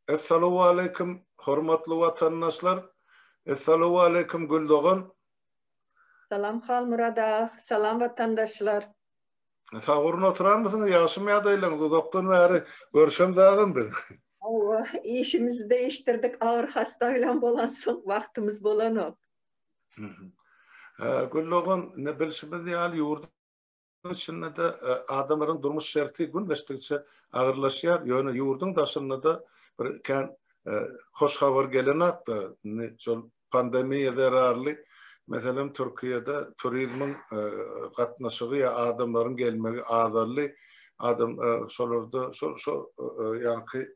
Essalawwaleýkim hormatly watandaşlar. Essalawwaleýkim Gül dogan. Salam Halmyrat aga, salam watandaşlar. Sag bolun oturanmysyňyz ýagşymy ýagdaýlaryňyz uzakdan bäri görşemzagam biz. Hawa, işimizi değiştirdik agyr hasta bilen bolansoň wagtymyz bolanok. Gül dogan, ine bilşimiz ýaly ýurduň içinde-de adamlaryň durmuş şerti gün geçdigiçe agyrlaşýar. Ýöne ýurduň daşynda-da bir kän hoş habar gelenok-da. Indi şol pandemiýa zerarly, meselem, Türkiýede turizmiň gatnaşygy ýa adamlaryň gelmegi azaldy. Adam şolarda şol şo ýaňky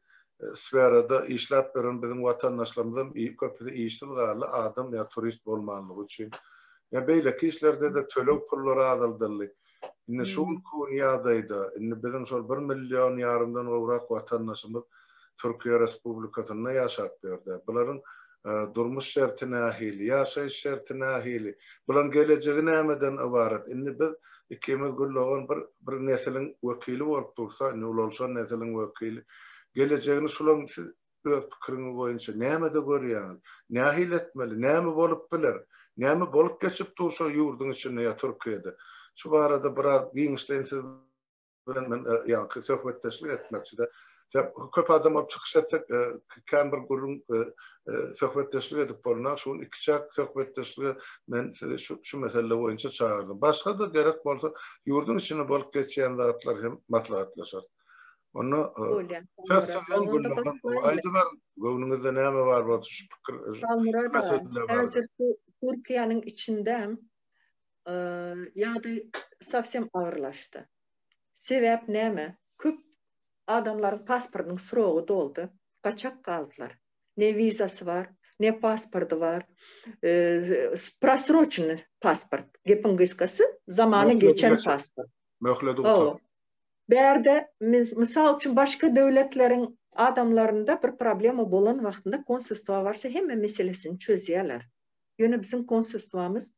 sferada işläp ýören biziň watandaşlarymyzam köpüsi işsiz galdy, adam ýa turist bolmanlygy üçin. Ýa beýleki işlerde-de töleg pullary azaldyldy. Indi şu günki gün ýagdaýda, indi biziň şol bir million ýarymdan gowrak watandaşymyz Türkiýe Respublikasynda ýaşap ýörde. Bularyň durmuş şerti nähili, ýaşaýyş şerti nähili, bularyň gelejegi nämeden ybarat? Indi biz ikimiz Gül dogan bir bir nesiliň wekili bolup dursa, indi ulalşan nesiliň wekili, gelejegini şularyň siz öz pikiriňiz boýunça nämede görýäňiz? Nähili etmeli? Näme bolup biler? Näme bolup geçip dur şo ýurduň içinde ýa Türkiýede? Şu barada biraz giňişleýin siz bilen men ýaňky söhbetdeşlik etmekçide. Köp adam bolup çykyş etsek, kän bir gürrüň söhbetdeşlik edip bolmaz. Şu gün ikiçäk söhbetdeşlige men sizi şu şu mesele boýunça çagyrdym. Başga-da gerek bolsa ýurduň içinde bolup geçýän zatlar hem maslahatlaşarys. Onda Bolýar. Söz sizden Gülnur aýdyberiň. Göwnüňizde näme bar bolsa şu pikir şu Halmyrat aga, meseleler barada. häzir şu Türkiýäniň içinde ýagdaý sowsem agyrlaşdy. Sebäp näme? Köp adamlaryň pasportynyň srogy doldy. Gaçak galdylar. Ne wizasy bar, ne pasporty bar. Prosroçennyý pasport. Gepiň gysgasy, zamany Möhleti geçen geçen. pasport. Möhleti gutar. Hawa. Bärde mysal üçin başga döwletleriň adamlarynda bir problema bolan wagtynda konsulstwa barsa hemme meselesini çözýärler. Ýöne biziň konsulstwamyz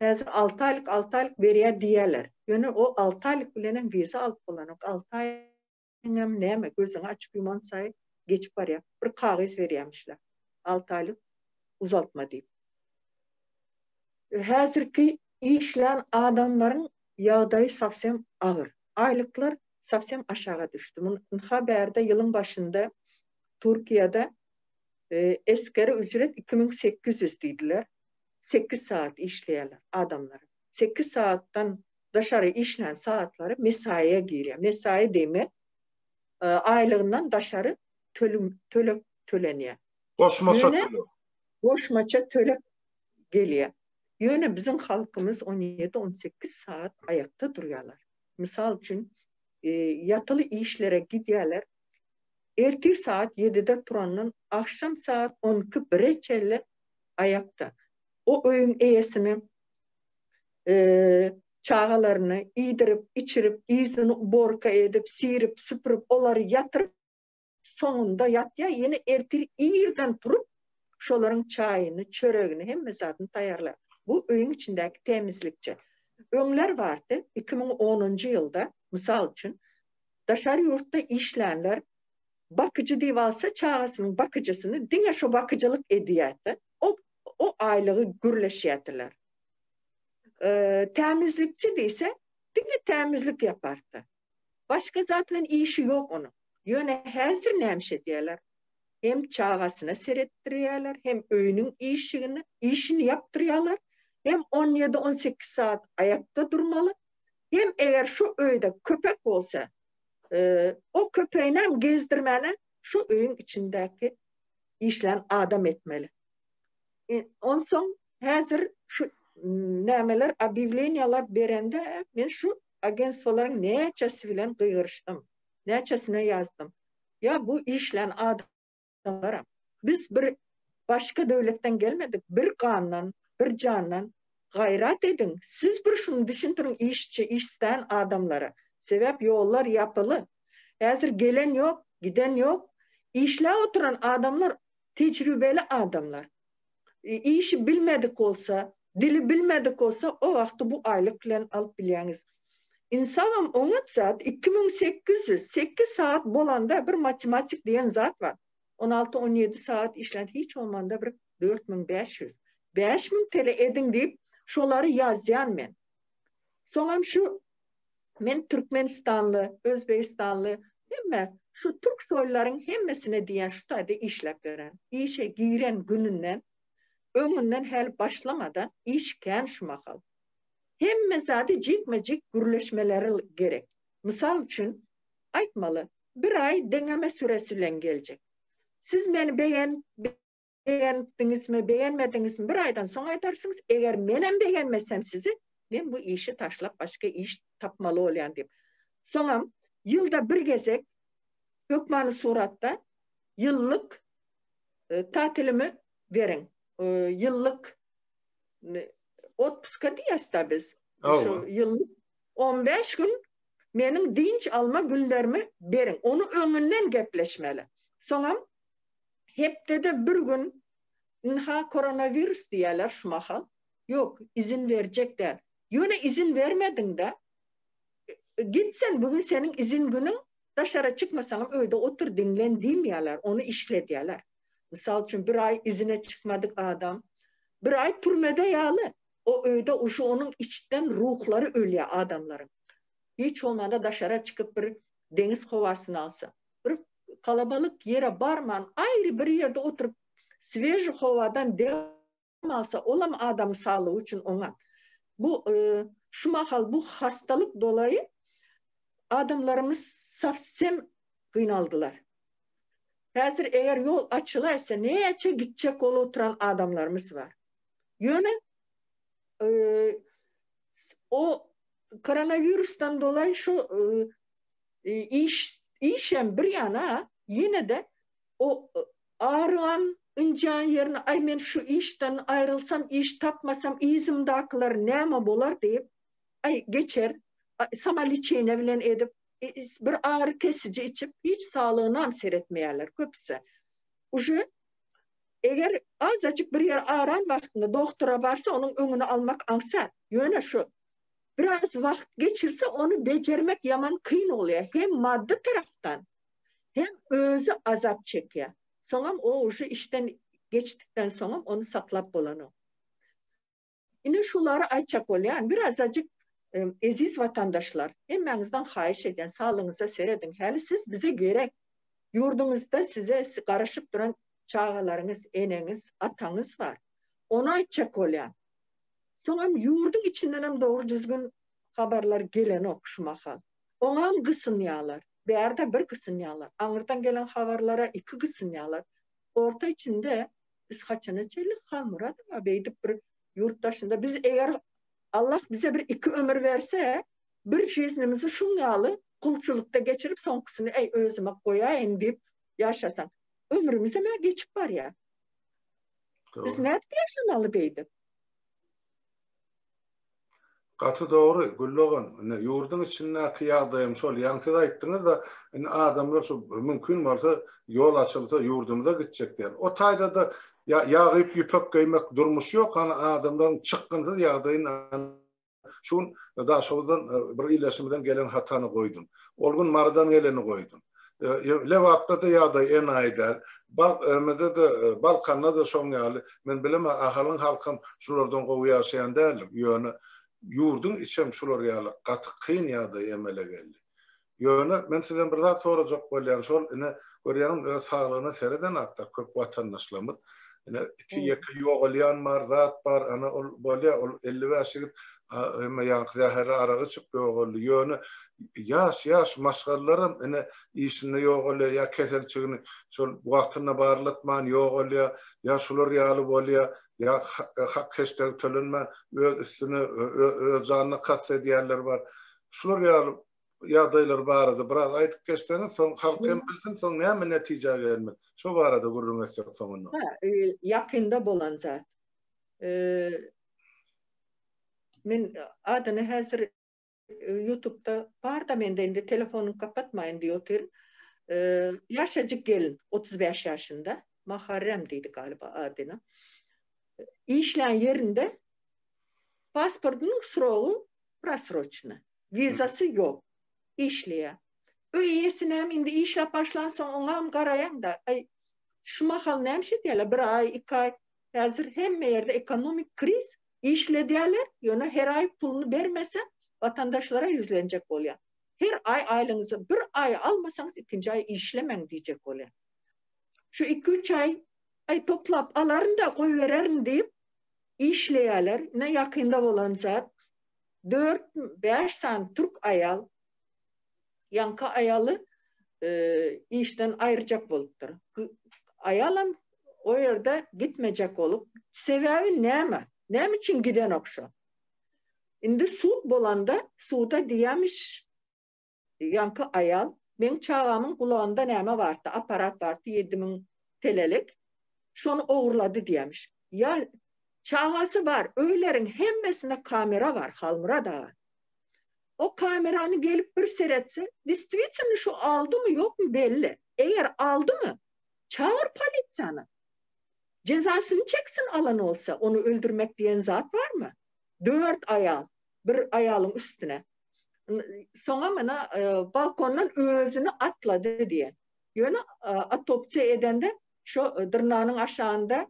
häzir alty aýlyk alty aýlyk berýär diýýärler. Ýöne o alty aýlyk bilenem wiza alyp bolanok. Alty aýyňam näme gözüňi açyp ýuman saýy geçip barýar. Bir kagyz berýärmişler. Alty aýlyk uzaltma diýip. Häzirki işlän adamlaryň ýagdaýy sowsem agyr. Aýlyklar sowsem aşaga düşdi. Muny ynha bärde ýylyň başynda Türkiýede esgeri ücret 2800 diýdiler. Sekiz sagat işleýärler adamlar. Sekiz sagatdan daşary işlän sagatlary mesaýa girýär. Mesaýy diýmek aýlygyndan daşary tölüm töleg tölenýär. Goşmaça töleg. Goşmaça töleg gelýär. Ýöne biziň halkymyz on ýedi, on sekiz sagat aýakda durýarlar. Mysal üçin, ýatyly işlere gidýärler. Ertir sagat ýedide turandan agşam sagat on iki, bire çenli aýakda. O öýüň eýesini, çagalaryny iýdirip, içirip, yzyny uborka edip, sirip, süpürip, olary ýatyryp, soňunda ýatýar, ýene ertir irden turup, şolaryň çaýyny, çöregini, hemme zadyny taýýarlaýar. Bu öýüň içindäki tämizlikçi. Öňler bardy, 2010-njy ýylda, mysal üçin, daşary ýurtda işlänler bakyjy diýip alsa, çagasynyň bakyjysyny diňe şo bakyjylyk edýärdi. O, o aýlygy gürleşýärdiler. Tämizlikçi diýse, diňe tämizlik ýapardy. Başga zat bilen işi ýok onuň. Ýöne häzir nämiş edýärler? Hem çagasyna seretdirýärler, hem öýüniň işigini, işini ýapdyrýarlar, hem on ýedi, on sekiz sagat aýakda durmaly, hem eger şu öýde köpek bolsa, o köpeginem gezdirmäne şu öýüň içindäki işlän adam etmeli. Onsoň häzir şu nämeler obýawleniýalar berende men şu Agentstwolaryň näçesi bilen gygyryşdym, näçesine ýazdym. Ýa bu işlän adamlaram, biz bir başga döwletden gelmedik, bir gandan, bir jandan, gaýrat ediň, siz bir şuny düşündiriň işçi, işlän adamlara. Sebäp ýollar ýapyly. Häzir gelen ýok, giden ýok. Işläp oturan adamlar tejrübeli adamlar. Işi bilmedik bolsa, dili bilmedik bolsa o wagty bu aýlyk bilen alyp bilýäňiz. Ynsabam oňat zat 2800, sekiz sagat bolanda bir matematik diýen zat bar. 16-17 sagat işlän hiç bolmanda bir 4500, 5000 TL ediň diýip, şolary ýazýan men. Soňam şu men türkmenistanly, özbegistanly hemme şu türk soýlaryň hemmesine diýýän şu taýda işläp beren. Işe giren gününden öňünden häli başlamadan iş kän şu mahal. Hemme zady jikme-jik gürleşmeleri gerek. Mysal üçin, aýtmaly, bir aý deňeme süresi bilen geljek. Siz meni begen begenipdiňizmi, begenmediňizmi bir aýdan soň aýdarsyňyz, eger menem begenmesem sizi, men bu işi taşlap başga iş tapmaly bolýan diýip. Soňam ýylda bir gezek hökmany suratda ýyllyk tatilimi beriň. Ýyllyk otpuska diýýäs-da biz. Şu ýyllyk 15 gün meniň dynç alma günlerimi beriň. Ony öňünden gepleşmeli. Soňam hepdede bir gün ynha koronawirus diýýärler şu mahal. Ýok, izin berjek däl. Ýöne izin bermediň-de. Git sen, bu gün seniň izin günüň, daşara çykmasaňam öýde otur diňlen diýmeýärler, ony işledýärler. Mysal üçin bir aý izine çykmadyk adam bir aý türmede ýaly, o öýde uje onuň içden ruhlary ölýär adamlaryň. Hiç bolmanda daşara çykyp bir deňiz howasyny alsa, bir kalabalyk ýere barman aýry bir ýerde oturyp sveži howadan dem alsa olam adamyň saglygy üçin oňat. Bu şu mahal bu hastalyk dolaýy adamlarymyz sowsem gynaldylar. Häzir eger ýol açylaýsa näçe gitjek bolup oturan adamlarymyz bar. Ýöne o koronawirusdan dolaýy şu iş işem bir ýana ýene-de o Arygan ynjan ýerine aý men şu işden aýrylsam iş tapmasam yzymdakylar näme bolar diýip aý geçer samoliçeniýe bilen edip bir ary kesiji içip hiç saglygynam seretmeýärler köpüsi. Uje eger azajyk bir ýer aran wagtynda dogtora barsa onuň öňüni almak aňsat. Ýöne şu biraz wagt geçilse ony bejermek ýaman kyn bolýar hem maddy tarapdan Hem özi azap çekýär. Soňam o uje işden geçdikden soňam ony saklap bolanok. Ine şulary aýtjak bolýan. Birazajyk eziz watandaşlar, hemmäňizden haýyş edýän, saglygyňyza serediň. Häli siz bize gerek. Ýurduňyzda size garaşyp duran çagalaryňyz, eneňiz, ataňyz bar. Ony aýtjak bolýan. Soňam ýurduň içindenem dogry düzgün habarlar gelenok şu mahal. Oňam gysynýarlar. Bärde bir gysynýarlar. Aňyrdan gelen habarlara iki gysynýarlar. Orta içinde biz haçana çenli Halmyrat aga beýdip bir ýurt daşynda biz eger Allah bize bir iki ömür berse bir žiznimizi şuň ýaly gulçulykda geçirip soňkusyny äý özüme goýaýyn diýip ýaşasaň ömrümizem-ä geçip barýar. Biz nädip ýaşamaly beýdip? Gaty dogry, Güldogan. Indi ýurduň içindäki ýagdaýam şol. Ýaňy siz aýtdyňyz-da, indi adamlar şu mümkin bolsa, ýol açylsa ýurdumyza gitjek diýen. O taýda-da ýa ýagyp ýüpek geýmek durmuş ýok, hany adamlaryň çykgynsyz ýagdaýyny şu gün Daşoguzdan bir ildeşimizden gelen hatany goýdum. Ol gün Marydan geleni goýdum. Lebapda-da ýagdaý enaýy däl. Balkanda-da, Balkanda-da şoň ýaly. Men bilemok, Ahalyň halkam şulardan gowy ýaşaýan däldir. Ýöne ýurduň içem şular ýaly gaty kyn ýagdaý emele geldi. Ýöne men sizden bir zat sorajak bolýan, şol ine görýäňmi öz saglygyna seredenakda köp watandaşlarymyz. Ine iki ýeke ýogalýan bar, zat bar, ana ol bolýar, ol 55 ýigit hemme ýaňky zäherli aragy içip ýogaldy. Ýöne ýaş ýaş maşgalalaram ine işinde ýogalýar ýa keselçigini şol wagtynda barlatman ýogalýar, ýa şular ýaly bolýar, ýa hak heşdegi tölenmän öz üstüne öz janyna kast edýänler bar. Şular ýaly ýagdaýlar barada biraz aýdyp geçseňiz, soň halk hem bilsin, soň näme netijä gelmek, şo barada gürrüň etsek soňunda. Ha, ýakynda bolan zat. Men adyny häzir ýutubda bar-da mende indi telefonymy kapatmaýyn diýip otyryn. Ýaşajyk gelin, 35 ýaşynda, Maharrem diýdi galiba adyna. Işlän ýerinde pasportynyň srogy prosroçny. Wizasy ýok. Işleýär. Öý eýesinem indi işläp başlansoň oňam garaýaň-da, aý, Şu mahal näme iş edýärler? Bir aý, iki aý. Häzir hemme ýerde ekonomik kriz. Işledýärler, ýöne her aý puluny bermese, watandaşlara ýüzlenjek bolýar. Her aý aýlygyňyzy bir aý almasaňyz, ikinji aý işlemäň diýjek bolýar. Şu iki-üç aý, aý toplap alaryn-da, goýbererin diýip işleýärler. Ine ýakynda bolan zat, dört, bäş sany türk aýal ýaňky aýaly işden aýyrjak bolupdyr. Aýalam o ýerde gitmejek bolup, sebäbi näme? Näme üçin gidenok şo? Indi sud bolanda, suda diýýämiş ýaňky aýal, meň çagamyň gulagynda näme bardy, apparat bardy, 7000 telelik, şony ogurlady diýýämiş. Ýa çagasy bar, öýleriň hemmesinde kamera bar, Halmyrat aga. O kamerany gelip bir seretse, distwitselno şu aldymy ýokmy belli. Eger aldymy, çagyr polisiýany. Jezasyny çeksin alan bolsa, ony öldürmek diýen zat barmy? Dört aýal bir aýalyň üstüne. Soňam ine balkondan özüni atlady diýen. Ýöne otopsiýa edende şo dyrnanyň aşagynda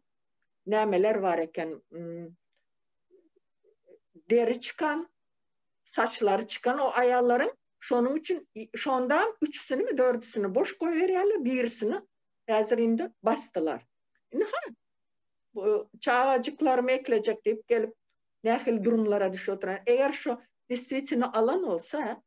nämeler bar eken, deri çykan, saçlary çykan o aýallaryň, şonuň üçin şondam üçüsinimi, dördüsini boş goýberýärler, birisini häzir indi basdylar. Indi ha, bu çagajyklarymy eklejek diýip gelip nähili durumlara düşüp oturan. Eger şu destwitini alan bolsa,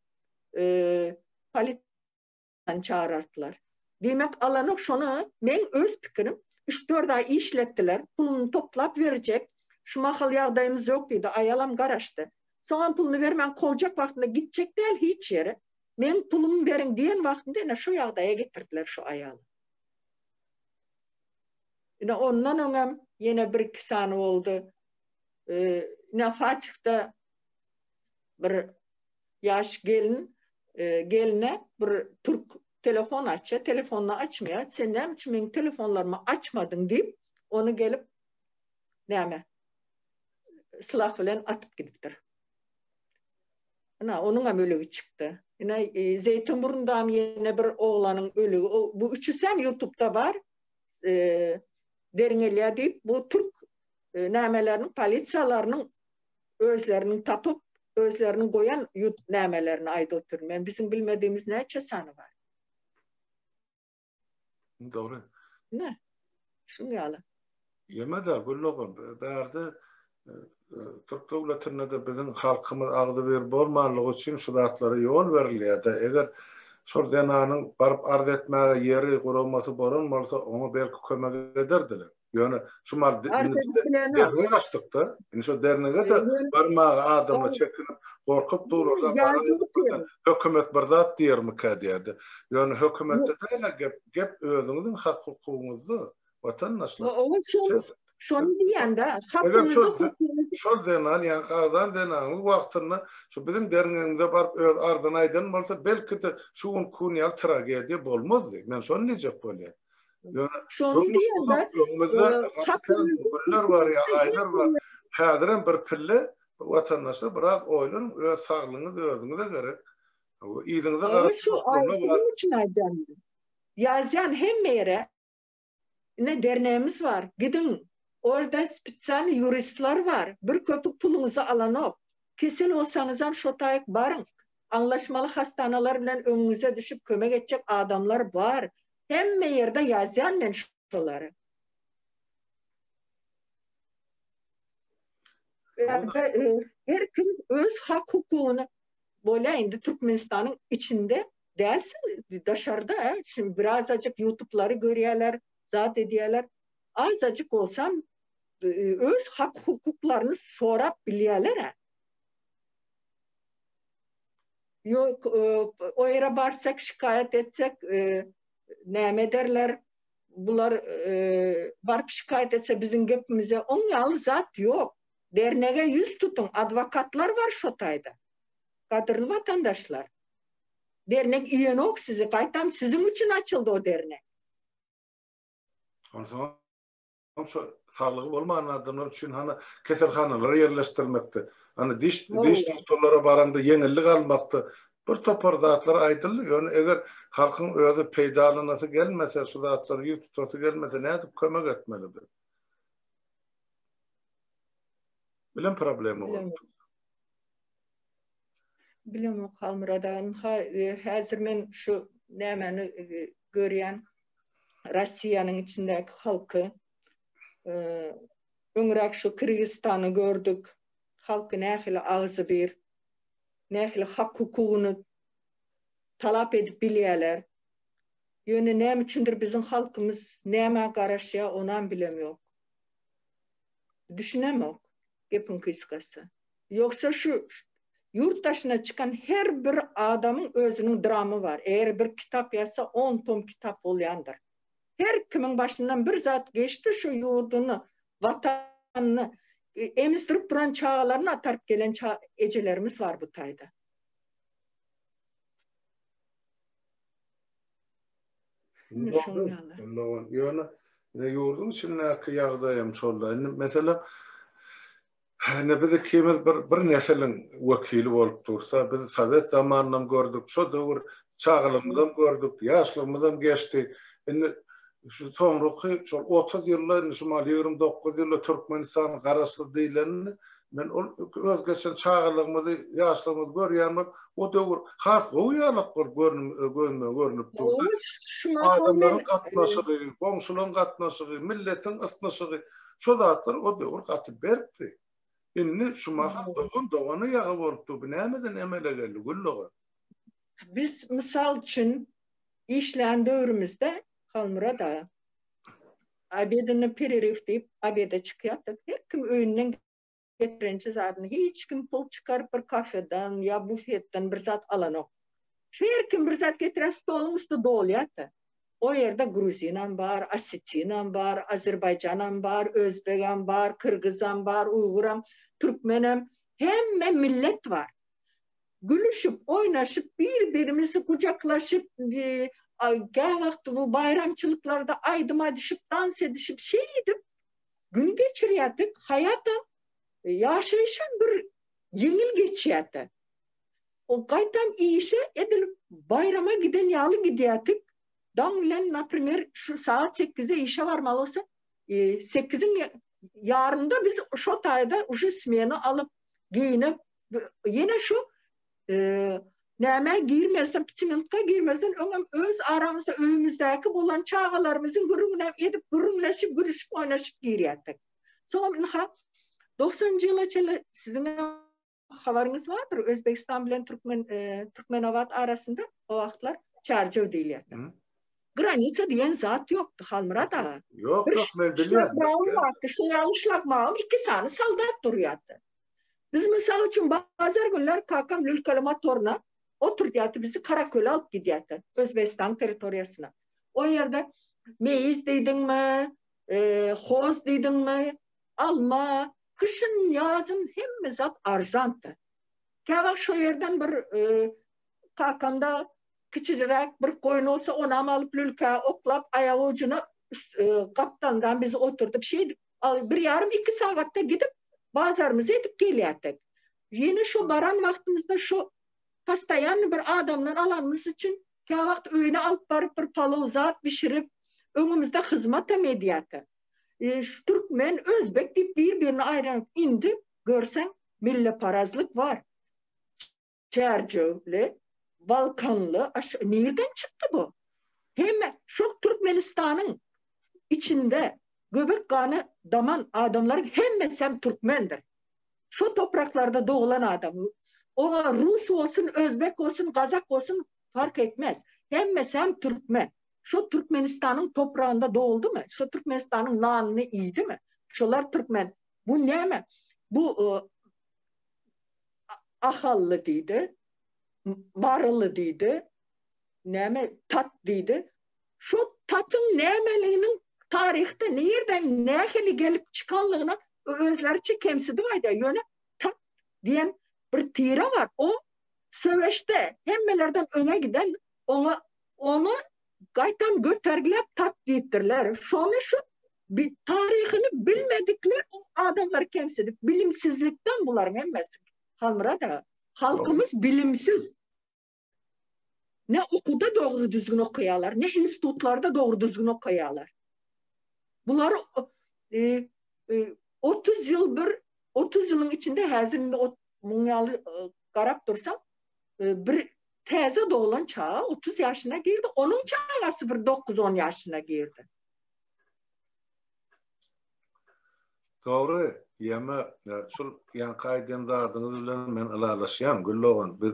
e, polisiýany çagyrardylar. Diýmek alanok şony meň öz pikirim 3-4 aý işletdiler, puluny toplap berjek. Şu mahal ýagdaýymyz ýok diýdi, aýalam garaşdy. Soňam puluny bermän kowjak wagtynda gitjek däl hiç ýere. Meň pulumy beriň diýen wagtynda ine şu ýagdaýa getirdiler şu aýaly. Ine ondan öňem ýene bir-iki sany boldy. Ine Fatihde bir ýaş gelin geline bir türk telefon açýar, telefonyny açmaýar. Sen näme üçin meniň telefonlarymy açmadyň diýip, ony gelip näme silah bilen atyp gidipdir. Ine onuň hem ölügi çykdy. Ine Zeýtinburundam ýene bir oglanyň ölügi. Bu üçüsem YouTube'da bar. Derňelýär diýip, bu türk nämeleriniň polisiýalarynyň özleriniň tapyp, özleriniň goýan nämelerini aýdyp otyryn. Men biziň bilmedigimiz näçe sany bar. Dogry. Ne? Şuň ýaly. Ýeme-de, Güllogan, bärde türk döwletinde-de biziň halkymyz agzybir bolmanlygy üçin şu zatlara ýol berilýär-de. Eger şol zenanyň baryp arz etmäge ýeri, guramasy bolan bolsa, oňa belki kömek ederdiler. Ýöne şu mal dernek açdykda, indi şo dernege-de barmaga adamlar çekinip, gorkup durarlar. Hökümet bir zat diýermikä diýerdi. Ýöne hökümetde däl gep, gep özüňiziň hak-hukugyňyzda, watandaşlar. Şony diýýän-de, Şol zenan, ýaňky agzan zenanyň wagtynda şu biziň dernegimize baryp öz arzyny aýdan bolsa, belki-de şu günki gün ýaly tragediýa bolmazdy. Men şony diýjek bolýan. Ýöne Şony diýende, öňümizde günler bar ýa aýlar bar. Häzirem bir pille watandaşlar biraz oýlanyň, öz saglygyňyz özüňize gerek. Yzyňyza garap şu şonuň üçin aýdýan. Ýazýan hemme ýere ine dernegimiz bar. Gidiň. Orda spesialnyý ýuristler bar. Bir köpük puluňyzy alanok. Kesel bolsaňyzam şo taýyk baryň. Aňlaşmaly hastanalar bilen öňüňize düşüp kömek etjek adamlar bar. Hemme ýerde ýazýan men şolary. Her kim öz hak hukugyny bolýa indi Türkmenistanyň içinde dälsiň daşarda şimdi birazajyk ýutublary görýäler zat edýäler azajyk bolsam öz hak hukuklaryny sorap bilýäler. Ýok, o ýere barsak, şikaýat etsek, näme ederler? Bular baryp şikaýat etse biziň gepimize oň ýaly zat ýok. Dernege ýüz tutuň, adwokatlar bar şo taýda. Gadyrly watandaşlar. Dernek iýenok sizi, gaýtam siziň üçin açyldy o dernek. Onsoň şu saglygy bolman adamlar üçin hany keselhanalara ýerleşdirmekde, hany diş diş doktorlara baranda ýeňillik almakda. Bir topar zatlar aýdyldy, ýöne eger halkyň özi peýdalanasy gelmese, şu zatlary ýüz tutasy gelmese nädip kömek etmeli biz? Bilen problema bolup dur. Bilemok Halmyrat aga, ynha häzir men şu nämäni görýän Rossiýanyň içindäki halky öňräk şu Kyrgyzystany gördük, halky nähili agzybir, nähili hak-hukugyny talap edip bilýärler. Ýöne näme üçindir biziň halkymyz nämä garaşýar onam bilemok. Düşünemok gepiň kysgasy. Ýogsa şu ýurt daşyna çykan her bir adamyň özüniň dramy bar. Eger bir kitap ýazsa on tom kitap bolýandyr. Her kimiň başyndan bir zat geçdi şu ýurduny, watanyny emizdirip duran çagalaryny ataryp gelen ejelerimiz bar bu taýda. Indi şoň ýaly. Ýöne ine ýurduň içindäki ýagdaýam şol-da. Indi meselem Ine biz ikimiz bir bir nesiliň wekili bolup dursa, biz sowet zamanynam gördük, şo döwür çagalygymyzam gördük, ýaşlygymyzam geçdi. Indi şu soňraky şol 30 ýylda indi şu mal 29 ýylda Türkmenistan garaşsyz diýlenini men ol öz geçen çagalygymyzy, ýaşlygymyzy görýän bolup, o döwür has gowy ýalak bolup gözüme görnüp durdy. Adamlaryň gatnaşygy, goňşularyň gatnaşygy, milletiň ysnyşygy Şo zatlar o döwür gaty berkdi. Indi şu mahal dogan dogana ýagy bolup dur. Bu nämeden emele geldi Gül dogan? Biz mysal üçin işlän döwrümizde Halmyrat aga obedini pereriw diýip obede çykýardyk. Her kim öýünden getirençe zadyny hiç kim pul çykaryp bir kafedan ýa bufetden bir zat alanok. Her kim bir zat getirýär stoluň üsti dolýardy. O ýerde gruzinam bar, osetinam bar, azerbaýjanam bar, özbegem bar, kyrgyzam bar, uýguram, türkmenem, hemme millet bar. Gülüşip, oýnaşyp, bir-birimizi gujaklaşyp, käwagt bu baýramçylyklarda aýdym aýdyşyp, tans edişip, şeýdip gün geçirýärdik. Haýatam, ýaşaýşam bir ýeňil geçýärdi. O gaýtam işe edil baýrama giden ýaly gidýärdik. Daň bilen, naprimer, şu sagat sekizde işe barmaly bolsa, sekiziň ýarynda biz şo taýda uje smena alyp, geýnip, ýene şu nämä girmezden, ptimentka girmezden öňem öz aramyzda öýümizdäki bolan çagalarymyzyň gürrüňini edip, gürrüňleşip, gülüşip, oýnaşyp girýärdik. Soňam ynha, doksanynjy ýyla çenli siziňem Habaryňyz bardyr, Özbegistan bilen Türkmen Türkmenabat arasynda o wagtlar Çärjew diýilýärdi. Granica diýen zat ýokdy, Halmyrat aga. Ýok, ýok, men bilýän. Şlagbaum bardy, şuň ýaly şlagbaum iki sany soldat durýardy. Biz mysal üçin bazar günler kakam lülkeli motoryna oturdýardy, bizi Karaköle alyp gidýärdi, Özbegistanyň territoriýasyna. O ýerde meýiz diýdiňmi, hoz diýdiňmi, Alma, gyşyn, ýazyn hemme zat arzandy. Käwagt şo ýerden bir kakamda kiçijräk bir goýun bolsa, onam alyp lülkä oklap, aýagujuna gapdalyndan bizi oturdyp şeýdip, bir ýarym, iki sagatda gidip, bazarymyzy edip gelýärdik. Ýene şo baran wagtymyzda şo postoýanny bir adamdan alanymyz üçin käwagt öýüne alyp baryp bir palow zat bişirip, öňümizde hyzmatam edýärdi. Şu türkmen, özbek diýip bir-birini aýran. Indi görseň milleparazlyk bar. Çärjewli, Balkanly, nirden çykdy bu? Hemme şu Türkmenistanyň içinde göbek gany daman adamlaryň hemmesem türkmendir. Şu topraklarda doglan adam. Oňa rus bolsun, özbek bolsun, gazak bolsun fark etmez. Hemmesem türkmen. Şo Türkmenistanyň topragynda doguldymy? Şo Türkmenistanyň nanyny iýdimi? Şolar türkmen. Bu näme? Bu Ahally diýdi, Maryly diýdi, näme tat diýdi. Şo tatyň nämeliginiň taryhda nirden nähili gelip çykanlygyna özleriçe kemsidip aýdýar. Ýöne tat diýen bir tire bar. O söweşde hemmelerden öňe giden oňa Ony gaýtam götergiläp tat diýipdirler. Şony şu taryhyny bilmedikler o adamlary kemsidip, bilimsizlikden bularyň hemmesi. Halmyrat aga, halkymyz bilimsiz. Ne okuwda dogry düzgün okaýarlar, ne institutlarda dogry düzgün okaýarlar. Bular 30 ýyl bir 30 ýylyň içinde häzir indi muň ýaly garap dursaň bir täze doglan çaga 30 ýaşyna girdi, onuň çagasy bir 9-10 ýaşyna girdi. Dogry, ýeme şul ýaňky aýdan zadyňyz bilen men ylalaşýan Gül dogan. Biz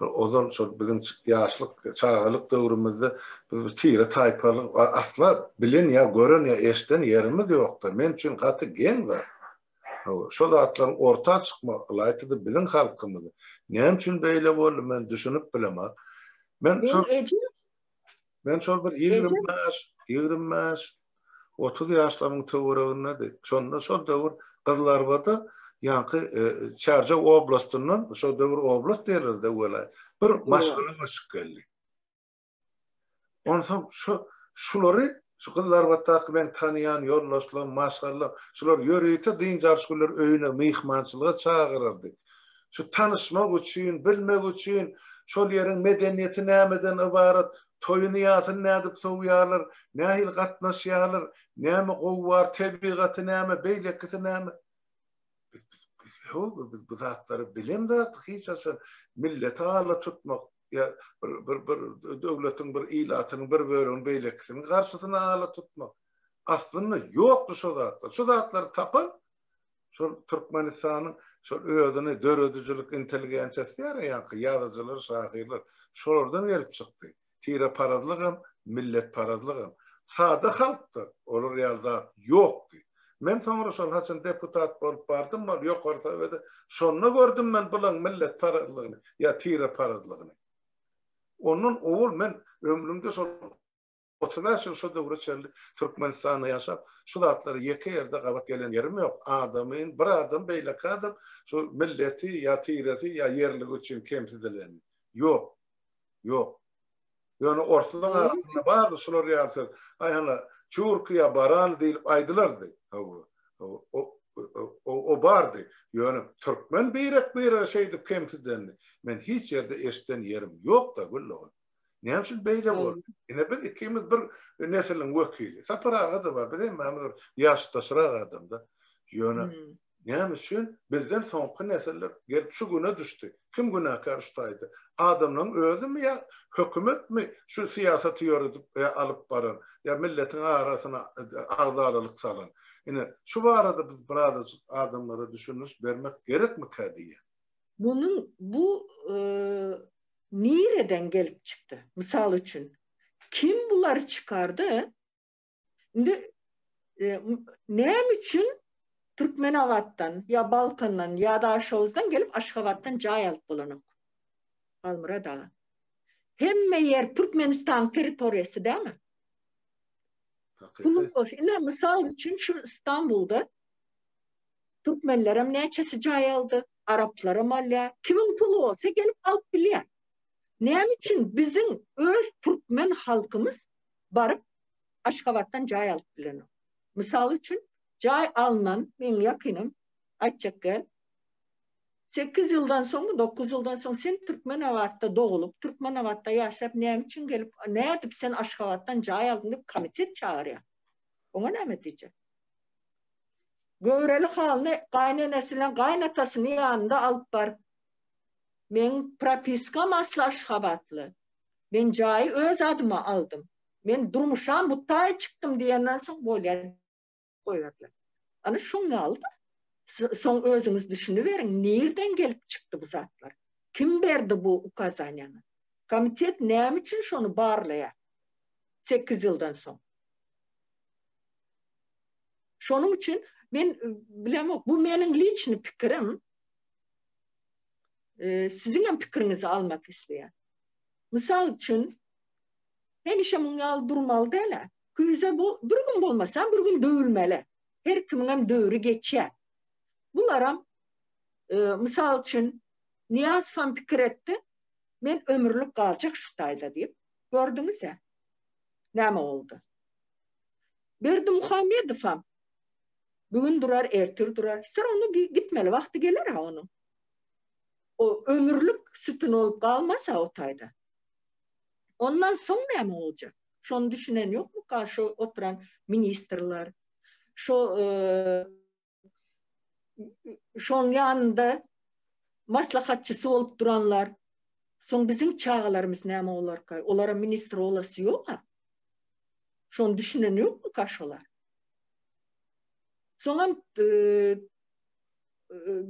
bir ozal şol biziň ýaşlyk, çagalyk döwrümizde biz bir tire taýpalyk asla bilen ýa gören ýa eşden ýerimiz ýokdy. Men üçin gaty geň zat. Hawa, şo zatlaryň orta çykmagy, ylaýta-da biziň halkymyzda. Näme üçin beýle boldy, men düşünip bilemok. Men şol Men şol bir 25, 25, 30 ýaşlarymyň töweregindedi. Şonda şol döwür Gyzylarbada ýaňky e, Çärjew oblastyndan, şol döwür oblast diýerlerdi welaýat, bir maşgala göçüp geldi. Onsoň şu şulary şu Gyzylarbatdaky men tanaýan ýoldaşlarym, maşgalalar, şular ýörite dynç alyş günleri öýüne myhmançylyga çagyrardy. Şu tanyşmak üçin, bilmek üçin, şol ýeriň medeniýeti nämeden ybarat, toýuny-ýasyny nädip sowýarlar, nähili gatnaşýarlar, näme gowy bar, tebigaty näme, beýlekisi näme. Biz, biz, biz, ýok, biz bu zatlary bilemzok, hiç haçan milleti ala tutmak ýa bir, bir, bir döwletiň bir ilatynyň bir bölegini beýlekisiniň garşysyna ala tutmak. Aslynda ýokdy şo zatlar. Şu zatlary tapan Şol Türkmenistanyň şol özüni döredijilik intelligensiýasy diýýär ýaňky ýazyjylar, şahyrlar şolardan gelip çykdy. Tireparazlygam, milletparazlygam. Sada halkda olar ýaly zat ýokdy. Men soňra şol haçan deputat bolup bardym ol Ýokary Sowede şonda gördüm men bulaň milletparazlygyny ýa tireparazlygyny. Ondan owal men ömrümde şol 35 ýyl şo döwre çenli Türkmenistanda ýaşap, şu zatlara ýeke ýerde gabat gelen ýerim ýok. Adamyň, bir adam beýleki adam şu milleti ýa tiresi ýa ýerligi üçin kemsidileni. Ýok. Ýok. Ýöne orslaryň arasynda bardy şular ýaly söz. Aý hana, çurki ýa barany diýlip aýdylardy. Hawa. O o bardy. Ýöne türkmen birek-birege şeýdip kemsidenini men hiç ýerde eşiden ýerim ýok-da, Güldogan. Näme üçin beýle boldy? Ine biz ikimiz bir nesliň wekili. Sapar aga-da bar, biz hemmämiz bir ýaşdaşrak adamda. Ýöne näme üçin bizden soňky nesiller gelip şu güne düşdi? Kim günäkär şu taýda? Adamlaryň özümi ýa hökümetmi şu syýasaty ýöredip ýa alyp baran, ýa milletiň arasyna agzalalyk salan? Ine şu barada biz birazajyk adamlara düşündiriş bermek gerekmikä diýýän. Munuň bu nireden gelip çykdy? Mysal üçin, kim bulary çykardy? Indi e, näme üçin Türkmenabatdan ýa Balkandan ýa Daşoguzdan gelip Aşgabatdan jaý alyp bolanok? Halmyrat aga. Hemme ýer Türkmenistan territoriýasy dälmi? Puluň bolsa, ine mysal üçin şu Istanbulda Türkmenlerem näçesi jaý aldy, araplaram alýar. Kimiň puly bolsa gelip alyp bilýär. Näme üçin biziň öz türkmen halkymyz baryp Aşgabatdan jaý alyp bilenok? Mysal üçin, jaý alnan meň ýakynym aýtjak gel, sekiz ýyldan soňmy, dokuz ýyldan soň sen Türkmenabatda dogulup, Türkmenabatda ýaşap näme üçin gelip, nädip sen Aşgabatdan jaý aldyň diýip komitet çagyrýar. Oňa näme diýjek? Göwreli halyny gaýynenesi bilen gaýynatasynyň ýanynda alyp baryp, Meň propiskam asly aşgabatly. Men jaýy öz adyma aldym. Men durmuşam bu taýy çykdym diýenden soň bolýar goýberdiler. Ana şoň ýaly-da. Soň özüňiz düşüniberiň, nirden gelip çykdy bu zatlar? Kim berdi bu ukazaniýany? Komitet näme üçin şony barlaýar sekiz ýyldan soň? Şonuň üçin men bilemok, bu meniň liçni pikirim. Siziň hem pikiriňizi almak isleýän. Mysal üçin, hemişe muň ýaly durmaly däl-ä. Küýze bu bir gün bolmasa, bir gün döwülmeli. Her kimiň hem döwri geçýär. Bularam mysal üçin, Nyýazow hem pikir etdi, men ömürlik galjak şu taýda diýip. Gördüňiz-ä, näme boldy. Berdimuhamedowam bu gün durar, ertir durar. Ser onda gitmeli wagty geler-ä onuň. O ömürlik sütün bolup galmaz-a o taýda. Ondan soň näme boljak? Şony düşünen ýokmuka şu oturan ministrler? Şo şoň ýanynda maslahatçysy bolup duranlar. Soň biziň çagalarymyz näme bolarka? Olara ministr bolasy ýok-a. Şony düşünen ýokmuka şolar? Soňam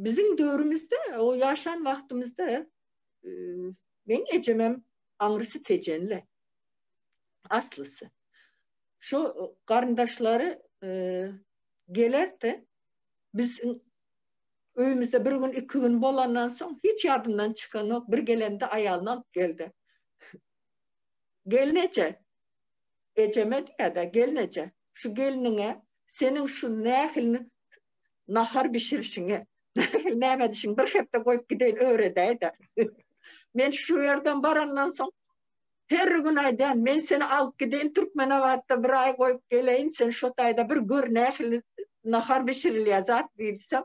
biziň döwrümizde, o ýaşan wagtymyzda meň ejemem aňrysy Tejenli. Aslysy. Şo garyndaşlary gelerdi. Biz öýümizde bir gün, iki gün bolandan soň hiç ýadymdan çykanok, bir gelende aýalyny alyp geldi. Gelneje, ejeme diýýär-de, gelneje, şu gelniňe seniň şu nähili nahar bişirişiňi, nähili näme edişiňi bir hepde goýup gideýin öwredäý-de. Men şu ýerden barandan soň Her gün aýdýan, men seni alyp gideýin Türkmenabatda bir aý goýup geleýin, sen şo taýda bir gör nähili nahar bişirilýär zat diýsem,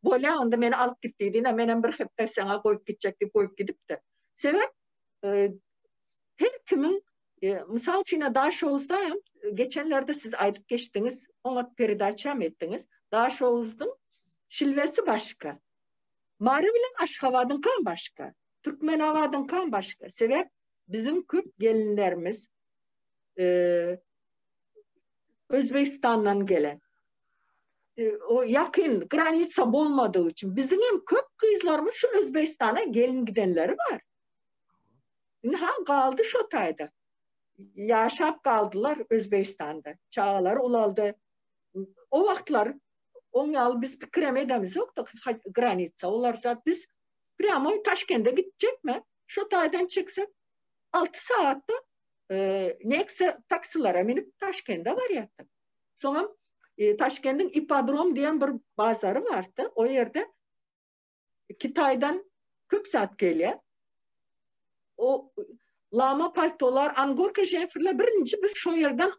bolýa onda meni alyp git diýdi, ine menem bir hepde saňa goýup gitjek diýip goýup gidipdir. Sebäp her kimiň mysal üçin Daşoguzda geçenlerde siz aýdyp geçdiňiz, oňat peredaçam etdiňiz. Daşoguzdyň şilwesi başga. Mary bilen Aşgabadyňkam başga. Türkmenabadyňkam başga. Sebäp biziň köp gelinlerimiz Özbegistandan gelen. O ýakyn granitsa bolmadygy üçin biziň hem köp gyzlarymyz şu Özbegistana gelin gidenleri bar. Ynha galdy şo taýda. Ýaşap galdylar Özbegistanda. Çagalary ulaldy. O wagtlar oň ýaly biz pikirem edemizokdy granitsa olar zat biz Prýamoý Taşkende gitjekmi? Şo taýdan çyksak 6 sagatda Nexa taksilere minip Taşkende barýardyk. Soňam Taşkendiň Ipodrom diýen bir bazary bardy. O ýerde Kitaýdan köp zat gelýär. O lama paltolar, angorka žemfirler birinji biz şo ýerden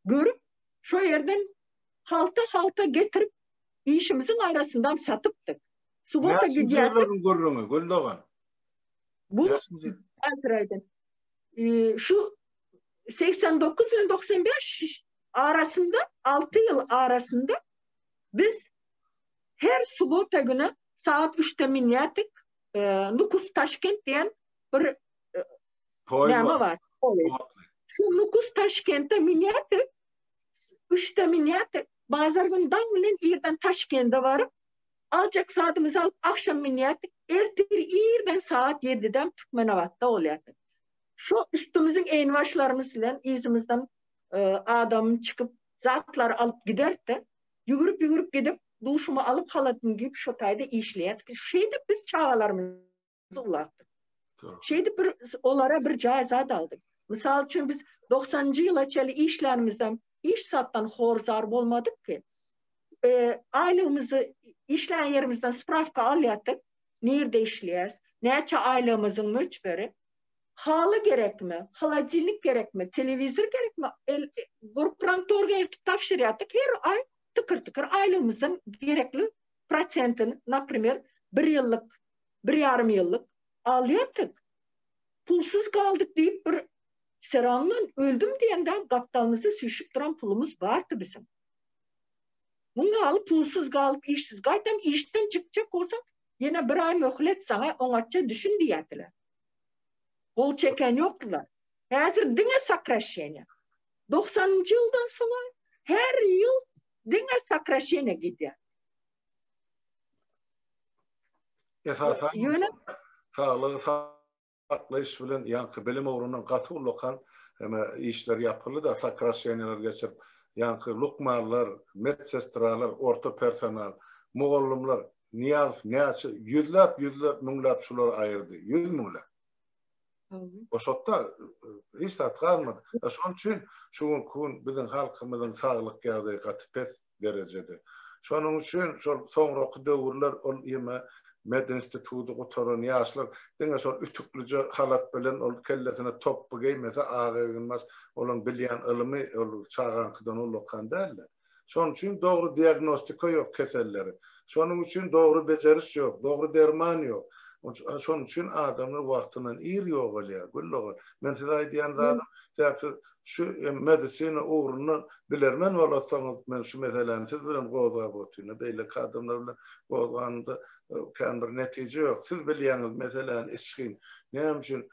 görüp, şo ýerden halta-halta getirip işimiziň arasyndan satypdyk. Subota Näçinji gidýärdik. ýyllaryň gürrüňi, Güldogan? Bu Näçinji ýyl? häzir aýdyn. Şu 89 bilen 95 arasynda, 6 ýyl arasynda biz her subota güni saat 3-de minýärdik. Nukus Taşkent diýen bir Poýez näme bar. bar? Poýez. Otly. Şu Nukus Taşkente minýärdik. 3-de minýärdik. Bazar güni daň bilen irden Taşkende baryp, Aljak zadymyzy alyp agşam münýärdik. Ertir irden sagat ýedidem Türkmenabatda bolýardyk. Şo üstümiziň eýnibaşlarymyz bilen yzymyzdan adam çykyp zatlary alyp giderdi. Ýügürip-ýügürip gidip, duşumy alyp halatymy geýip şo taýda işleýärdik. Şeýdip biz çagalarymyzy ulaltdyk. Şeýdip bir olara bir jaý zat aldyk. Mysal üçin biz doksanynjy ýyla çenli işlänimizden hiç zatdan hor-zar bolmadyk ki. Aýlygymyzy işlän ýerimizden sprawka alýardyk. Nirde işleýäs, näçe aýlygymyzyň möçberi, haly gerekmi, holodilnik gerekmi, telewizor gerekmi, el gorprantorga eltip tabşyrýardyk. Her aý tykyr-tykyr aýlygymyzdan gerekli prosentini, naprimer, bir ýyllyk, bir ýarym ýyllyk alýardyk. Pulsuz galdyk diýip bir serandan öldüm diýende gapdalymyzda süýşüp duran pulumyz bardy biziň. Muň ýaly pulsuz galyp işsiz gaýtam işden çykjak bolsaň ýene bir aý möhlet saňa oňatja düşün diýýärdiler. Gol çeken ýokdular. Häzir diňe sokraşeniýa. Doksanynjy ýyldan soňa her ýyl diňe sokraşeniýa gidýär. Esasan Ýöne saglygy saklaýyş bilen ýaňky bilim ugrundan gaty ullakan heme işler ýapyldy-da, sokraşeniýalar geçirip, ýaňky lukmanlar, medsestralar, orta personal, mugallymlar, Nyýazow näçe ýüzläp, ýüzläp, müňläp şulary aýyrdy, ýüz müňläp. Boşatda hiç zat galmady. Şonuň üçin şu günki gün biziň halkymyzyň saglyk ýagdaýy gaty pes derejede. Şonuň üçin şol soňraky döwürler ol ýeme medinstituty gutaran ýaşlar diňe şol ütüklije halat bilen ol kellesine topby geýmese ak eginbaş olaň bilýän ylymy ol çagaňkydan ullakan däldi. Şonuň üçin dogry diagnostika ýok kesellere. Şonuň üçin dogry bejeriş ýok, dogry derman ýok. Şonuň üçin adamlar wagtyndan ir ýogalýar, Gül dogan. Men size aýdýan zadym, sebäp siz şu medisina ugrundan bilermen bolasaňyz, men şu meseläni siz bilen gozgap otyryn. Beýleki adamlar bilen gozganymda kän bir netije ýok. Siz bilýäňiz meseläni içgin. Näme üçin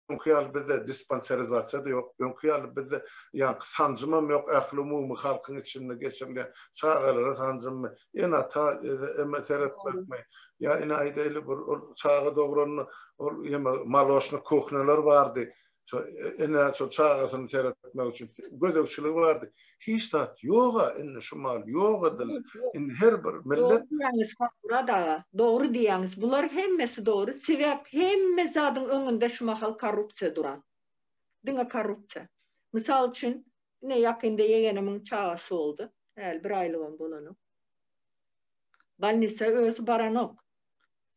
Öňki ýaly bizde dispanserizasiýa-da ýok, öňki ýaly bizde ýaňky sanjymam ýok, ählumumy halkyň içinde geçirilýän çagalara sanjymmy, ene-ata eme seretmekmi, ýa ine aýdaýly bir ol çaga dogranda ol ýeme maloşny kuhnýalar bardy, şo ene şo çagasyny seretmek üçin gözegçiligi bardy. Hiç zat ýog-a indi şu mal ýok edildi. Indi her bir millet. Dogry diýýäňiz Halmyrat aga, dogry diýýäňiz. Bular hemmesi dogry. Sebäp hemme zadyň öňünde şu mahal korrupsiýa duran. Diňe korrupsiýa. Mysal üçin, ine ýakynda ýegenimiň çagasy boldy. Häli bir aýlygam bolanok. Bolnisa özi baranok.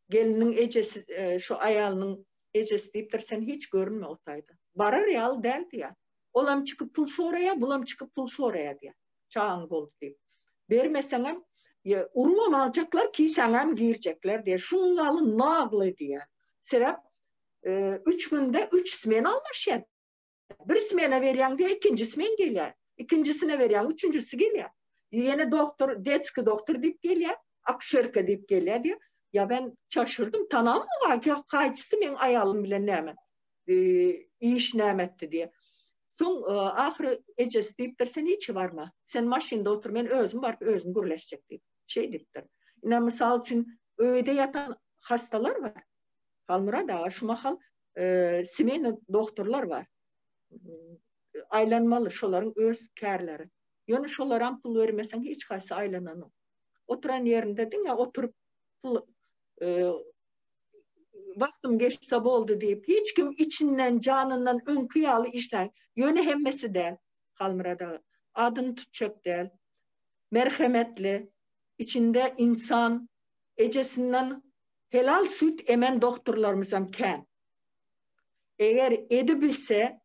Geliniň ejesi, şu aýalynyň ejesi diýipdir, sen hiç görünme o taýda. Barar ýaly däl diýýär. Olam çykyp pul soraýar, bulam çykyp pul soraýar diýýär. Çagaň boldy diýip. Bermeseňem, urubam aljaklar, kisäňem girjekler diýýär. Şuň ýaly nagly diýýär. Sebäp üç günde üç smena almaşýar. Bir smena berýäň diýýär, ikinji smen gelýär. Ikinjisine berýäň, üçünjisi gelýär. Ýene doktor, detskiý doktor diýip gelýär, akuşerka diýip gelýär diýýär. Ýa ben çaşyrdym, tanamok-a, haýsysy meň aýalym bilen näme. iş näme etdi diýe. Soň ahyry ejesi diýipdir, sen hiç barma. Sen maşynda otur, men özüm baryp özüm gürleşjek diýip. Şeý diýipdir. Ine mysal üçin öýde ýatan hastalar bar. Halmyrat aga şu mahal smena doktorlar bar. Aýlanmaly şolaryň öz kärleri. Ýöne şolaram pul bermeseň hiç haýsy aýlananok. Oturan ýerinde diňe oturyp pul wagtym geçse boldy diýip, hiç kim içinden, janyndan öňki ýaly işlän, ýöne hemmesi däl, Halmyrat aga. Adyny tutjak däl. Merhemetli, içinde ynsan, ejesinden helal süýt emen dogtorlarymyzam kän. Eger edibilse,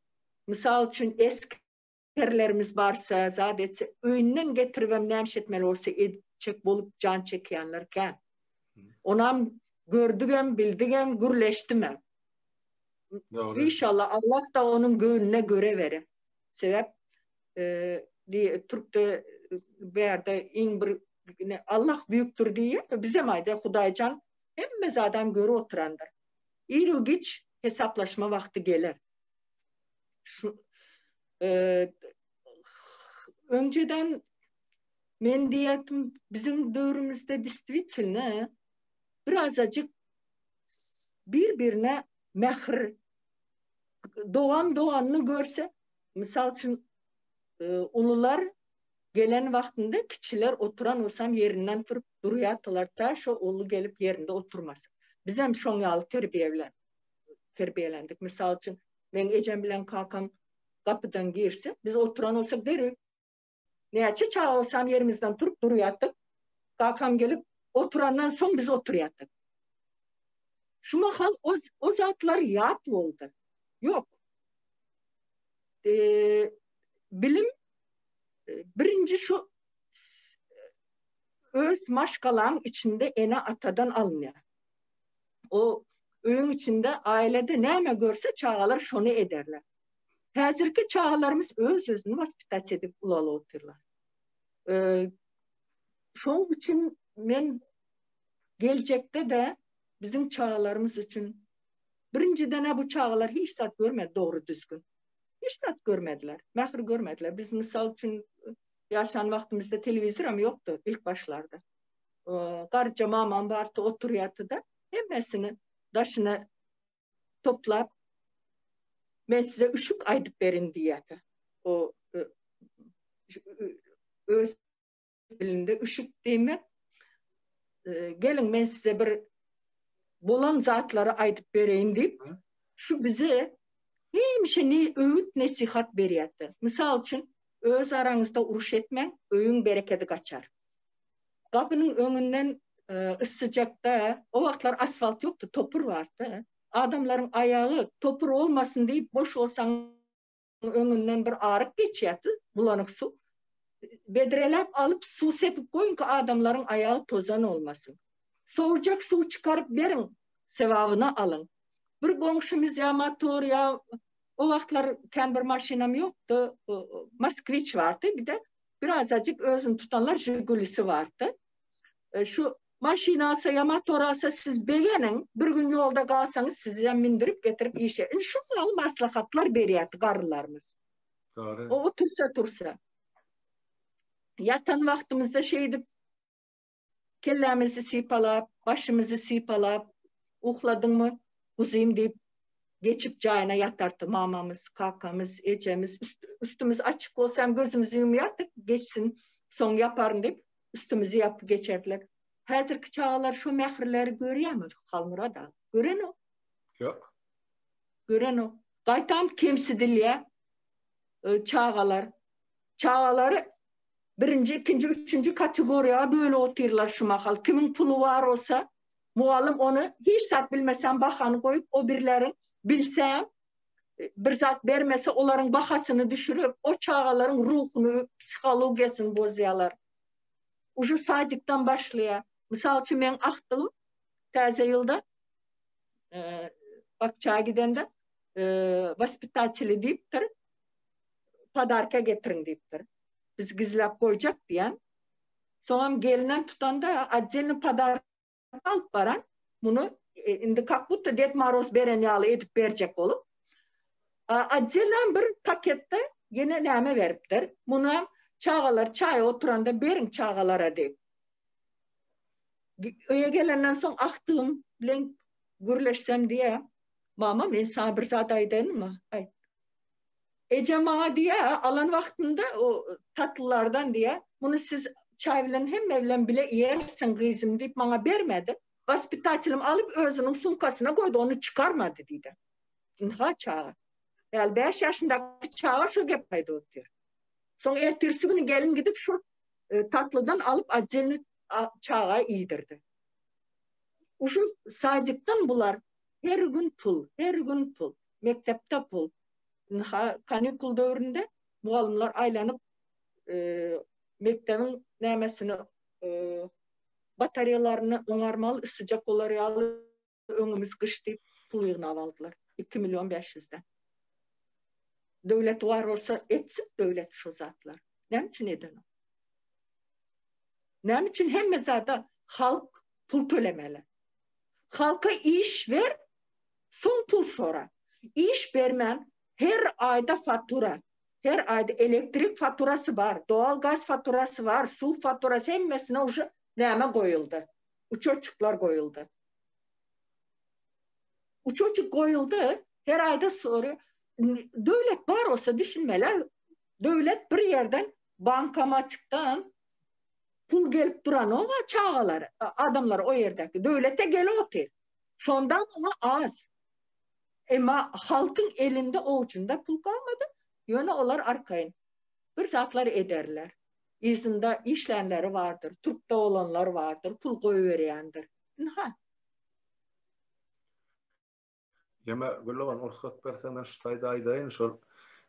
mysal üçin, esgerlerimiz barsa, zat etse, öýünden getiribem nämiş etmeli bolsa etjek bolup jan çekýänler kän. Onam gördügem, bildigem, gürleşdimem. Dogry. Inşallah Allah da onuň göwnüne göre berer. Sebäp e, türkde bärde iň bir Allah büyüktür diýýär, bizem aýdýar Hudaýjan hemme zadam görüp oturandyr. Ir giç hesaplaşma wagty geler. Şu e, önceden men diýerdim bizim döwrümizde действительно birazajyk bir-birine mähir dogan doganyny görse mysal üçin e, ulular gelen wagtynda kiçiler oturan bolsam ýerinden turup durýardylar ta şo uly gelip ýerinde oturmasyn. Bizem şoň ýaly terbiýe bilen terbiýelendik. Mysal üçin meň ejem bilen kakam gapydan girse, biz oturan bolsak derrew näçe çaga bolsam ýerimizden turup durýardyk. Kakam gelip oturandan soň biz oturýardyk. Şu mahal o, o zatlar ýat boldy. Ýok. E, bilim e, birinji şu öz maşgalaň içinde ene atadan alynýar. O öýüň içinde ailede näme görse çagalar şony ederler. Häzirki çagalarymyz öz-özüni waspitasiýa edip ulalyp otyrlar. Ee, şoň üçin men geljekde de bizim çagalarymyz üçin birinjiden bu çagalar hiç zat görmedi dogry düzgün. Hiç zat görmediler. Mähir görmediler. Biz mysal üçin ýaşan wagtymyzda telewizor hem ýokdy ilk başlarda. Garja mamam bardy oturýardy da hemmesini daşyna toplap men size üşük aýdyp berin diýýärdi. O öz dilinde üşük diýmek geliň men size bir bolan zatlary aýdyp bereýin diýip şu bize hemişe ne öwüt nesihat berýärdi. Mysal üçin öz araňyzda uruş etmäň, öýüň berekedi gaçar. Gapynyň öňünden yssyjakda, o wagtlar asfalt ýokdy, topur bardy. Adamlaryň aýagy topur olmasyn diýip, boş bolsaň öňünden bir aryk geçýärdi, bulanyk suw. Bedreläp alyp suw sepip goýuň ki adamlaryň aýagy tozan olmasyn. Sowujak suw çykaryp beriň, sebabyny alyň. Bir goňşymyz ýa motor ýa o wagtlar kän bir maşynam ýokdy, Moskwiç bardy, bir-de birazajyk özüni tutanlar Žigulisi bardy. Şu maşyn alsa ýa motor alsa siz begeniň, bir gün ýolda galsaňyz sizem mindirip getirip işe. Indi şuň ýaly maslahatlar berýärdi garrylarymyz. Dogry. O otursa tursa. Ýatan wagtymyzda şeýdip kellämizi sypalap, başymyzy sypalap, uhladyňmy, guzym diýip, geçip jaýyna ýatardy mamamyz, kakamyz, ejemiz. Üstümiz açyk bolsa hem gözümizi ýumýardyk, geçsin, soň ýaparyn diýip, üstümizi ýapyp geçerdiler. Häzirki çagalar şo mähirleri görýärmi, Halmyrat aga? Görenok. Ýok. Görenok. Gaýtam kemsidilýär çagalar. Çagalary birinji, ikinji, üçünji kategoriýa bölüp otyrlar şu mahal. Kimiň puly bar bolsa, mugallym ony hiç zat bilmesem bahany goýup, o birleriň bilsem bir zat bermese olaryň bahasyny düşürip, o çagalaryň ruhuny, psihologiýasyny bozýarlar. Uje sadikden başlaýar. Mysal üçin meň agtygym täze ýylda bakja gidende waspitateli diýipdir, podarka getiriň diýipdir. Biz gizläp goýjak diýen. Soňam gelinen tutanda otdelny podarka alyp baran, muny indi kak budto Ded Moroz beren ýaly edip berjek bolup, otdelnam bir paketde ýene näme beripdir. Munam çagalar çaýa oturanda beriň çagalara diýip. Öýe gelenden soň agtygym bilen gürleşsem diýýär, Mama men saňa bir zat aýdaýynmy? Aýt. Ejem maňa diýýär, alan wagtynda o tatlylardan diýýär, muny siz çaý bilen hemme bilen bile iýersiň gyzym diýip maňa bermedi. Waspitatelim alyp özüniň sumkasyna goýdy, ony çykarmady diýdi. Ynha çaga. Häli bäş ýaşyndaky çaga şo gep aýdyp otyr. Soň ertirsi güni gelin gidip şol tatlydan alyp otdelny çaga iýdirdi. Uşu sadikden bular her gün pul, her gün pul. Mekdepde pul. Ynha kanikul döwründe mugallymlar aýlanyp mekdebiň nämesini batareýalaryny oňarmaly, ysyjak bolar ýaly öňümiz gyş diýip pul ýygnap aldylar. 2 million 500-den. Döwlet bar bolsa etsin döwlet şu zatlar. Näme üçin edenok? Näme üçin hemme zada halk pul tölemeli? Halka iş ber, soň pul sora. Iş bermän her aýda fatura, her aýda elektrik faturasy bar, doğal gaz faturasy bar, suw faturasy hemmesine uje näme goýuldy? Uçoçyklar goýuldy. Uçoçyk goýuldy, her aýda sory. Döwlet bar bolsa düşünmeli. Döwlet bir ýerden bankomatikden pul gelip duranok çagalar, adamlar o ýerdäki. Döwlete gelip otyr. Şondan oňa az. Emma halkyň elinde owjunda pul galmady. Ýöne olar arkaýyn bir zatlar ederler. Yzynda işlänleri bardyr, türkde bolanlar bardyr, pul goýberýändir. Ynha. Ýeme Güldogan rugsat berseň men şu taýda aýdaýyn şol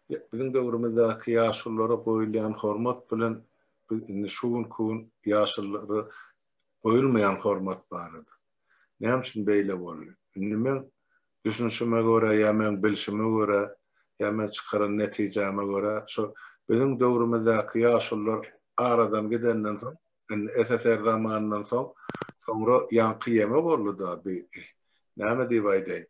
biziň döwrümizdäki ýaşululara goýulýan hormat bilen biz indi şu günki gün ýaşululara goýulmaýan hormat barada. Näme üçin beýle boldy? Indi meň düşünişime görä ýa meň bilşime görä ýa men çykaran netijäme görä şo biziň döwrümizdäki ýaşulular aradan gidenden soň Indi SSR zamanyndan soň, soňra ýaňky ýeme boldy-da bi, näme diýip aýdaýyn.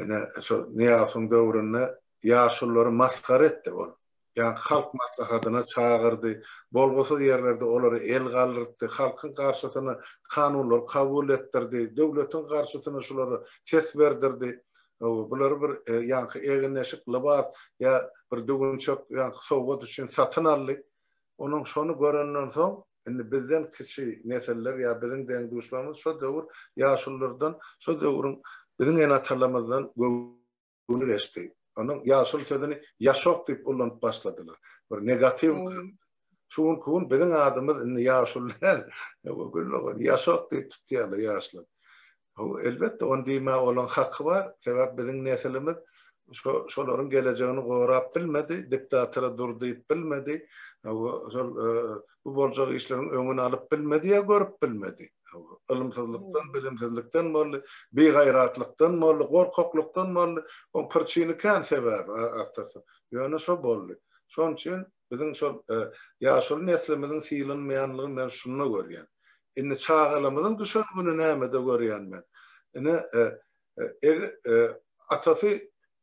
Ine, şo Nyýazowyň döwründe ýaşululary masgara etdi ol. Ýaňky halk maslahatyna çagyrdy, bolgusyz ýerlerde olary el galdyrtdy, halkyň garşysyna kanunlar kabul etdirdi, döwletiň garşysyna şulara ses berdirdi. Bulary bir ýaňky egin-eşik, lybas ýa bir düwünçek ýaňky sowgat üçin satyn aldy. Onuň şony görenden soň, indi bizden kiçi nesiller ýa biziň deň-duşlarymyz şo döwür ýaşululardan, şo döwrüň biziň ene-atalarymyzdan göwni geçdi. Onuň ýaşuly sözüni ýaşok diýip ullanyp başladylar. Bir negatiw manyda. Şu günki gün biziň adymyz indi ýaşuly däl, ýaşok diýip tutýarlar ýaşlar. Hawa, elbetde, ony diýmäge olaň haky bar. Sebäp biziň nesilimiz şo şolaryň gelejegini gorap bilmedi, diktatora dur diýip bilmedi. Hawa, şol bu boljak işleriň öňüni alyp bilmedi ýa görüp bilmedi. Ylymsyzlykdan, bilimsizlikden boldy, bigaýratlykdan boldy, gorkaklykdan boldy. Oň pyrçyny kän sebäbi agtarsa. Ýöne şo boldy. Şonuň üçin biziň şol ýaşuly neslimiziň sylanmaýanlygyny men şunda görýän. Indi çagalarymyzyň düşen güni nämede görýän men. Ine, atasy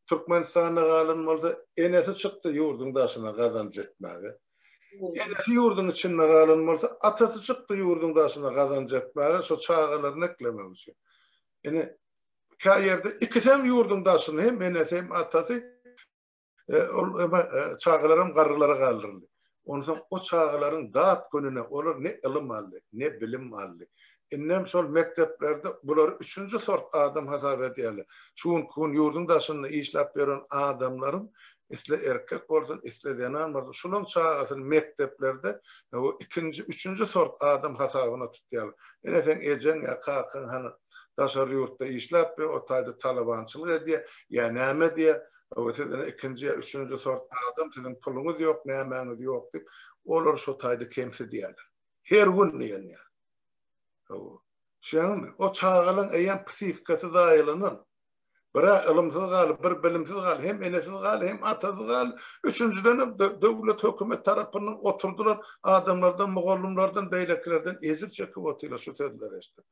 Türkmenistanda galan bolsa, enesi çykdy ýurduň daşyna gazanç etmäge. Enesi ýurduň içinde galan bolsa, atasy çykdy ýurduň daşyna gazanç etmäge, şo çagalaryny eklemek üçin. Ine, kä ýerde ikisem ýurduň daşynda, hem enesi, hem atasy. Ol eme çagalaram garrylara galdyryldy. Onsoň o çagalaryň dat gününe olar ne ylym aldy, ne bilim aldy. Indem şol mekdeplerde bulary üçünji sort adam hasap edýärler. Şu günki gün ýurduň daşynda işläp ýören adamlaryň isle erkek bolsun, isle zenan bolsun, şulaň çagasyny mekdeplerde ikinji, üçünji sort adam hasabyna tutýarlar. Ine seň ejeň ýa kakaň hany daşary ýurtda işläp ýör, o taýda talabançylyk edýär ýa näme edýär, Hawa, siz ine ikinji ýa üçünji sort adam, siziň puluňyz ýok, nämäňiz ýok diýip, olary şo taýda kemsidýärler. Her gün diýen ýaly. Hawa. Düşýäňizmi? O çagalaň eýýäm psihikasy zaýalanan. Bir-ä ylymsyz galy, bir bilimsiz galy, hem enesiz galy, hem atasyz galy. Üçünjiden hem döwlet, hökümet tarapyndan oturdylan adamlardan, mugallymlardan, beýlekilerden ejir çekip otyrlar şu sözleri eşidip.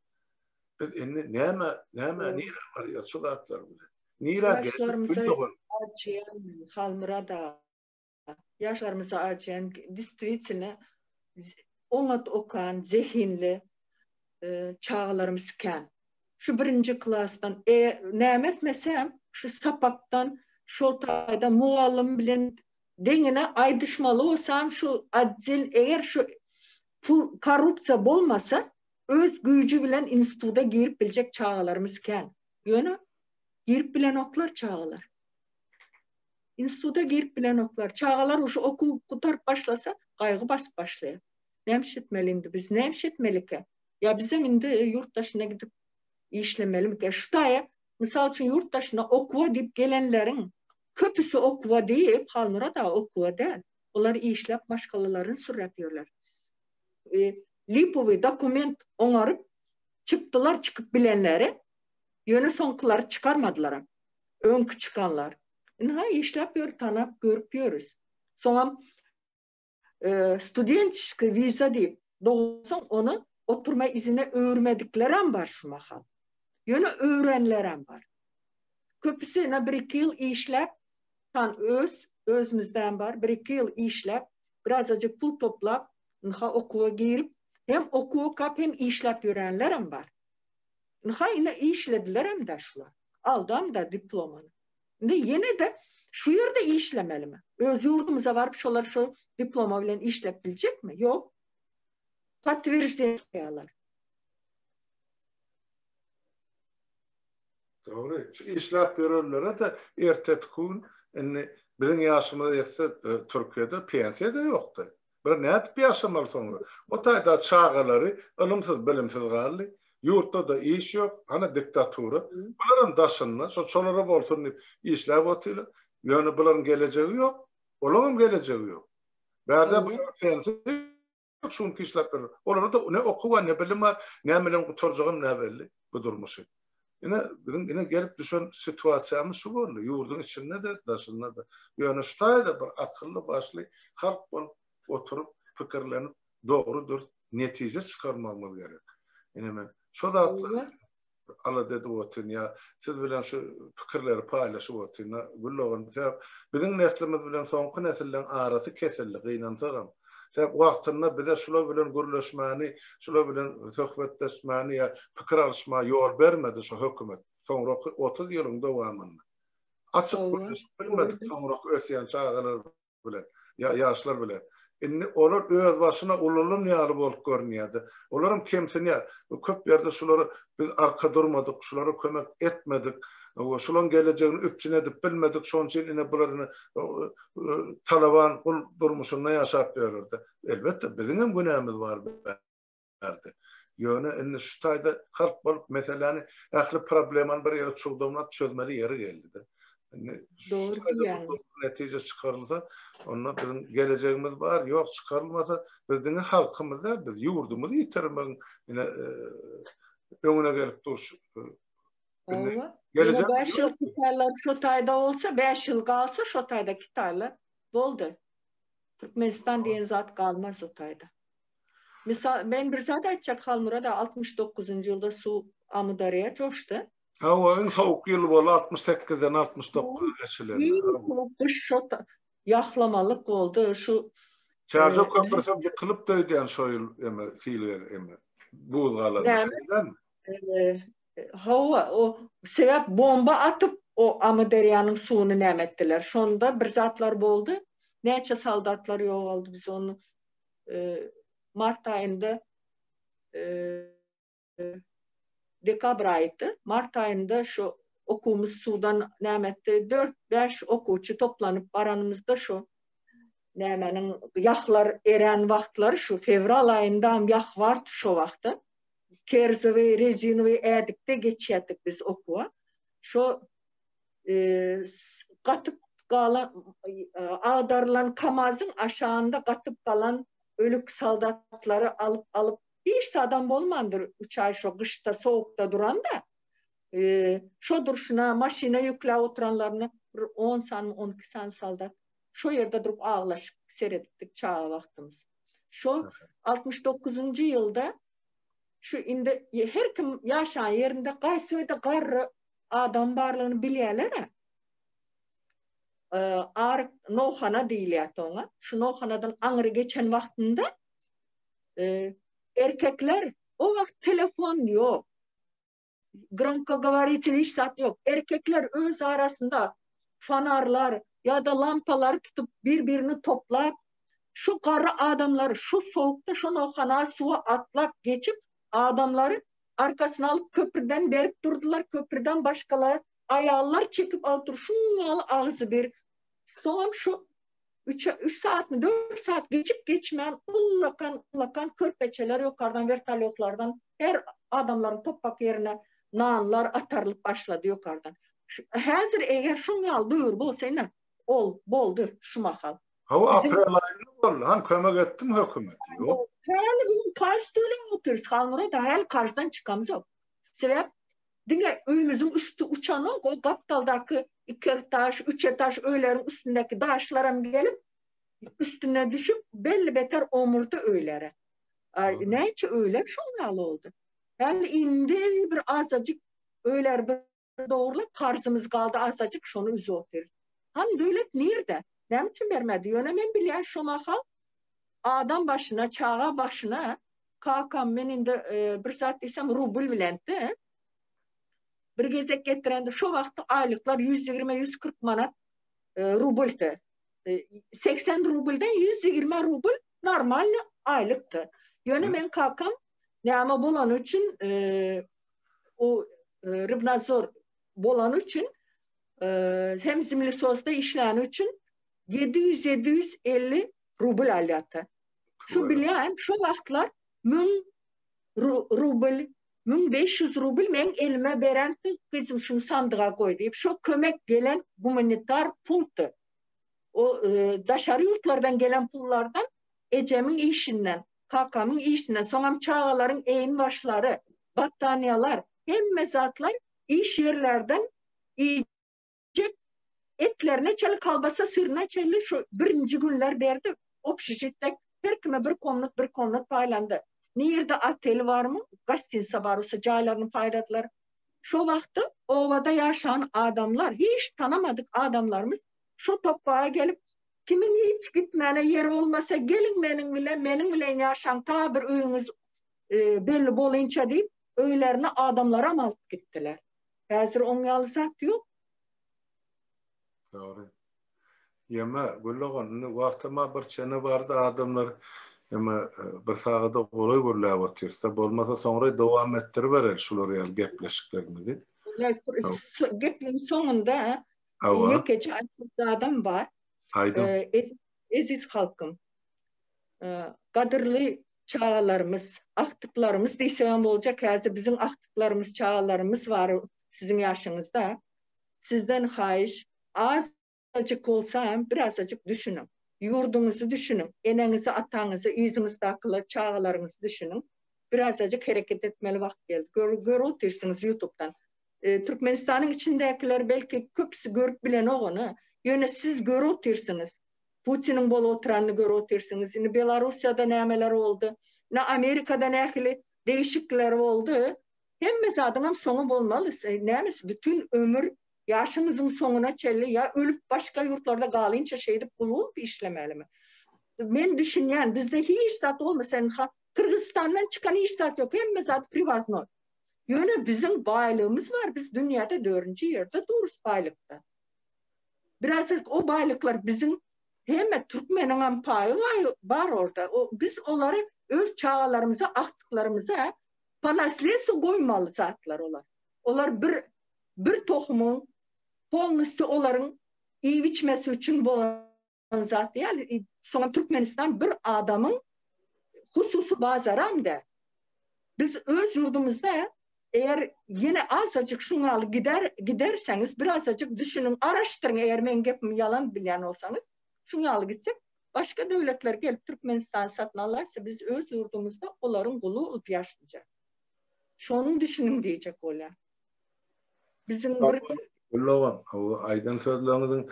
Biz indi näme, näme, nirä barýas şu zatlar bilen? Nirä geldik? Ýaşlarymyza acıýan men, Halmyrat aga. Ýaşlarymyza acıýan, distwitine oňat okan, zehinli çagalarymyz kän. Şu birinji klasdan, e, näme etmesem, şu sapakdan, şol taýda mugallym bilen deňine aýdyşmaly bolsam, şu otdel, eger şu pul, korrupsiýa bolmasa, Öz güýji bilen instituda girip biljek çagalarymyz kän. Ýöne girip bilenoklar çagalar. Instituda girip bilenoklar. Çagalar uje okuw gutaryp başlasa gaýgy basyp başlaýar. Näme etmeli indi biz? Näme etmelikä? Ýa bizem indi ýurt daşyna gidip işlemelimikä? Şu taýa mysal üçin ýurt daşyna okuwa diýip gelenleriň köpüsi okuwa diýip Halmyrat aga okuwa däl. Olar işläp maşgalalaryny sürräp ýörler. Lipowy dokument oňaryp çykdylar çykyp bilenleri ýöne soňkylary çykarmadylaram öňki çykanlar ynha işläp ýör tanap görüp ýörüs soňam studençeskiý wiza diýip dogulsaň ony oturma izine öwürmediklerem bar şu mahal ýöne öwrenlerem bar köpüsi ine bir iki ýyl işläp tan öz özümizden bar bir iki ýyl işläp birazajyk pul toplap Ynha okuwa girip, hem okuw okap hem işläp ýörenlerem bar. Ynha ine işledilerem-dä şular. Aldam-da diplomany. Indi ýene-de şu ýerde işlemelimi? Öz ýurdumyza baryp şolar şo diploma bilen işläp biljekmi? Ýok. Podtwерждение goýarlar. Dogry. Şu işläp ýörenlere-de erteki gün indi biziň ýaşymyza ýetse Türkiýede pensiýa-da ýokdy. Bir nädip ýaşamaly soňra? O taýda çagalary ylymsyz, bilimsiz galdy. Ýurtda-da iş ýok. Hany diktatura. Bularam daşynda, şo şolara bolsun diýip işläp otyrlar. Ýöne bularyň gelejegi ýok. Olaňam gelejegi ýok. Bärde bular pensiýa ýok şu günki işläp ýörler. Olarda ne okuw bar, ne bilim bar, näme bilen gutarjagam näbelli bu durmuşy. Ine, biziň ine gelip düşen situasiýamyz şu boldy, ýurduň içinde-de, daşynda-da. Ýöne şu taýda bir akylly-başly halk bolup oturyp, pikirlenip, dogry-dürs netije çykarmagymyz gerek. Ine men şo zatlary alada edip otyryn ýa siz bilen şu pikirleri paýlaşyp otyryn. Gül dogan, sebäp biziň neslimiz bilen soňky nesilleň arasy kesildi, gynansagam. Sebäp wagtynda bize şular bilen gürleşmäni, şular bilen söhbetleşmäni ýa pikir alyşmaga ýol bermedi şu hökümet. Soňraky 30 ýylyň dowamynda. Açyk gürleşip bilmedik soňraky ösýän çagalar bilen, ýa ýaşlar bilen. Indi olar özbaşyna ulalan ýaly bolup görünýärdi. Olaram kemsinýär. Köp ýerde şulara biz arka durmadyk, şulara kömek etmedik, şularyň gelejegini üpjün edip bilmedik, şonuň üçin ine bular ine talaban gul durmuşynda ýaşap ýörler-de. Elbetde, biziňem günämiz bar bärde. Ýöne indi şu taýda halk bolup meseläni, ähli problemany bir ýere çugdamlap çözmeli ýeri geldi-de. Indi Dogry diýýäň. Netije çykarylsa, onda biziň gelejegimiz bar, ýok çykarylmasa, biz diňe halkymyz däl, biz ýurdumyzy ýitirmegiň ine öňüne gelip duruş. Hawa. Gelejek 5 ýyl kitaýlar şo taýda bolsa, 5 ýyl galsa şo taýda kitaýlar boldy. Türkmenistan diýen zat galmaz o taýda. Misal, men bir zat aýtjak Halmurad aga, 69-njy ýylda suw Amyderýa joşdy. Hawa, iň sowuk ýyl boldy, 68-den 69-a geçilen. Iň sowuk gyş şo ýahlamalyk boldy. Şu Çärjew köprüsem ýykylypdy öýdýän şo ýyl eme sil gel eme buz galanda. Näme? Hawa, o sebäp bomba atyp o Amyderýanyň suwuny näme etdiler. Şonda bir zatlar boldy. Näçe soldatlar ýogaldy biz ony mart aýynda dekabr aýydy. Mart aýynda şu okuwymyz suwdan näme etdi. Dört-bäş okuwçy toplanyp baranymyzda şu nämäniň ýahlar erän wagtlary şu fewral aýyndam ýah bardy şo wagta. Kerzowy, rezinowy ädikde geçýärdik biz okuwa. Şo gatyp galan, agdarylan KAMAZ-yň aşagynda gatyp galan ölük soldatlary alyp-alyp, hiç zadam bolmandyr üç aý şo gyşda, sowukda duranda. Şo durşuna maşyna ýükläp oturanlaryny bir on sanymy, on iki sany soldat şo ýerde durup aglaşyp seredipdik çaga wagtymyz. Şo 69-njy ýylda şu indi her kim ýaşan ýerinde gaýsy öýde garry adam barlygyny bilýärler-ä. Aryk nowhana diýilýärdi oňa. Şu nowhanadan aňry geçen wagtynda erkekler o wagt telefon ýok. Gromkogoworitelь hiç zat ýok. Erkekler öz arasynda fonarlar ýa-da lampalary tutup bir-birini toplap şu garry adamlary şu sowukda şu nowhana suwa atlap geçip adamlary arkasyna alyp köprüden berip durdular, köprüden başgalar aýallar çekip alyp dur, şuň ýaly agzy bir. Soňam şu üç, üç saatmy, dört saat geçip geçmän ullakan, ullakan körpeçeler ýokardan wertolýotlardan her adamlaryň topbak ýerine nanlar atarylyp başlady ýokardan. Häzir eger şuň ýaly döwür bolsa ine, ol boldy şu mahal. Hawa, aprel aýynda boldy. Han kömek etdimi hökümet? Ýok. Häli bu gün karz töläp otyrys, Halmyrat aga, häli karzdan çykamzok. Sebäp diňe öýümiziň üsti uçanok, o gapdaldaky iki etaž, üç etaž öýleriň üstündäki daşlaram gelip üstüne düşüp belli beter omurdy öýlere. Näçe öýler şoň ýaly boldy. Häli indi bir azajyk öýler bir Dogrulyk karzymyz galdy azajyk şony üzüp otyrys. Hany döwlet nirde? Näme üçin bermedi? Ýöne men bilýän şo mahal adam başyna çaga başyna kakam men indi bir zat diýsem rubl bilentdi. Bir gezek getirende şo wagtda aýlyklar 120 140 manat rubldy. 80 rublden 120 rubl normalny aýlykdy. Ýöne men kakam näme bolany üçin o Rybnadzor bolany üçin hem zemlesosda işläni üçin 700-750 rubl alýardy. Şu bilýän, şu wagtlar 1000 rubl, 1500 rubl meň elime berenti, gyzym şuny sandyga goý diýip, şo kömek gelen gumanitar puldy. O daşary ýurtlardan gelen pullardan ejemiň işinden, kakamyň işinden, soňam çagalaryň egin-başlary, battaniýalar, hemme zatlar iş ýerlerden iýjek etlerine çenli, kolbasa, syryna çenli şu birinji günler berdi. Obşežitde her kime bir komnat, bir komnat paýlandy. Nirde otel barmy, gostinsa bar bolsa jaýlaryny paýladylar. Şo wagtda obada ýaşan adamlar, hiç tanamadyk adamlarymyz şo topbaga gelip, Kimiň hiç gitmäne ýeri bolmasa, geliň meniň bilen, meniň bilen ýaşaň, ta bir öýüňiz belli bolynça diýip, öýlerine adamlaram alyp gitdiler. Häzir oň ýaly zat ýok. Dogry. Ýeme, Gül dogan, indi wagtam-a bir çene bardy, adamlar ýeme bir sagada golaý gürläp otyrys-da, bolmasa soňra dowam etdiribereli şular ýaly gepleşiklerimizi. Gepiň soňunda Ýekeje aýtjak zadam bar. Aýdyň. Eziz halkym. Gadyrly çagalarymyz, agtyklarymyz diýsegem boljak, häzir biziň agtyklarymyz, çagalarymyz bar siziň ýaşyňyzda. Sizden haýyş, Azajyk bolsa hem birazajyk düşüniň. Ýurduňyzy düşüniň. Eneňizi, ataňyzy, yzyňyzdakylar, çagalaryňyzy düşüniň. Birazajyk hereket etmeli wagt geldi. Gör, görüp otyrsyňyz ýutubdan. Türkmenistanyň içindäkiler belki köpüsi görüp bilenok ony. Ýöne siz görüp otyrsyňyz. Putiniň bolup oturanyny görüp otyrsyňyz. Indi Belarussiýada nämeler boldy? Ine Amerikada nähili degişikler boldy? Hemme zadyňam soňy bolmaly. Nämesi bütin ömür ýaşyňyzyň soňuna çenli ýa ölüp başga ýurtlarda galynça şeýdip gul bolup işlemelimi? Men düşünýän, bizde hiç zat bolmasa, ynha Gyrgyzystandan çykan hiç zat ýok, hemme zat priwaznoý. Ýöne biziň baýlygymyz bar, biz dünýäde dördünji ýerde durus baýlykda. Birazajyk o baýlyklar biziň hemme türkmeniňem paýy bar orda. O biz olary öz çagalarymyza, agtyklarymyza po nasledstwu goýmaly zatlar olar. Olar bir bir tohumyň polnostýu olaryň iýip içmesi üçin bolan zat däl. Soňam Türkmenistan bir adamyň hususy bazaram däl. Biz öz ýurdumyzda eger ýene azajyk şuňaly gider giderseňiz birazajyk düşüniň araşdyryň eger meň gepimi ýalan bilýän bolsaňyz şuňaly gitsek başga döwletler gelip Türkmenistany satyn alarsa biz öz ýurdumyzda olaryň guly bolup ýaşajak. Şony düşüniň diýjek bolýan. Biziň bir Güldogan, hawa, aýdan sözleriňiziň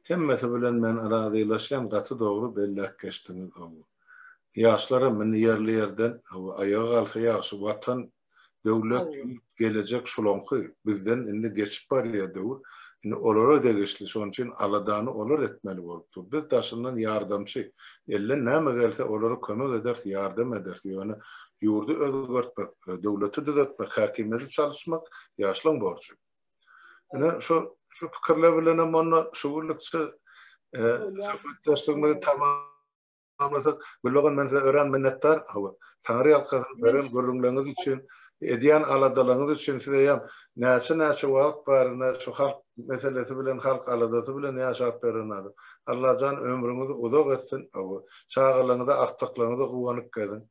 hemmesi bilen men razylaşýan, gaty dogry belläp geçdiňiz, hawa. Ýaşlaram indi ýerli-ýerden, hawa, aýaga galsa ýagşy, Watan, döwlet, ýurt, gelejek şulaňky, bizden indi geçip barýar döwür, indi olara degişli, şonuň üçin aladany olar etmeli bolup dur. Biz daşyndan ýardamçy, elden näme gelse olara kömek ederis, ýardam ederis, ýöne Ýurdy özgertmek, döwleti düzetmek, häkimiýeti çalyşmak ýaşlaň borjy. Ine, şu şu pikirler bilenem onda şu günlükçe söhbetdeşligimizi tamamlasak. Güldogan, men size örän minnetdar. Hawa, Taňry ýalkasyn beren gürrüňleriňiz üçin, edýän aladalaryňyz üçin size hem näçe-näçe wagt bar, ine, şu halk meselesi bilen, halk aladasy bilen ýaşap beren adam. Allajan ömrüňizi uzak etsin, hawa, çagalaryňyza, agtyklaryňyza guwanyp geziň.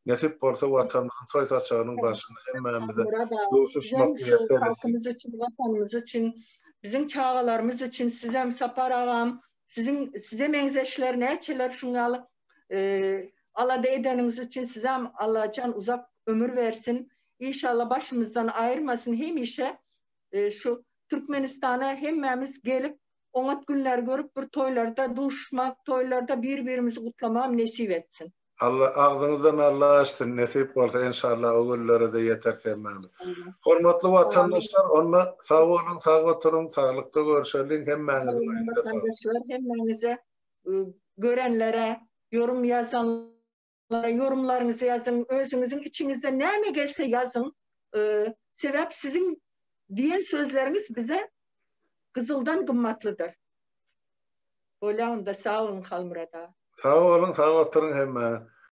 Nesip bolsa Watanymyzyň toý saçagynyň başynda hemmämize duşuşmak miýesser etsin. Halkymyz üçin, Watanymyz üçin, biziň çagalarymyz üçin sizem Sapar agam, siziň size meňzeşler näçeler şuň ýaly alada edeniňiz üçin sizem Allajan uzak ömür bersin. Inşallah başymyzdan aýyrmasyn hemişe şu Türkmenistana hemmämiz gelip oňat günler görüp bir toýlarda duşuşmak, toýlarda bir-birimizi gutlamagam nesip etsin. Alla agzyňyzdan Alla açsyn nesip bolsa enşalla o günlerede ýeteris hemmämiz. Hormatly watandaşlar onda sag boluň sag oturyň saglykda görşeliň hemmäňiziň öýünde sag. Watandaşlar hemmäňize görenlere ýorum ýazanlara ýorumlaryňyzy ýazyň özüňiziň içiňizden näme gelse ýazyň sebäp siziň diýen sözleriňiz bize gyzyldan gymmatlydyr. Bolýa onda sag boluň Halmyrat aga. Sag boluň sag oturyň hemmäňiz.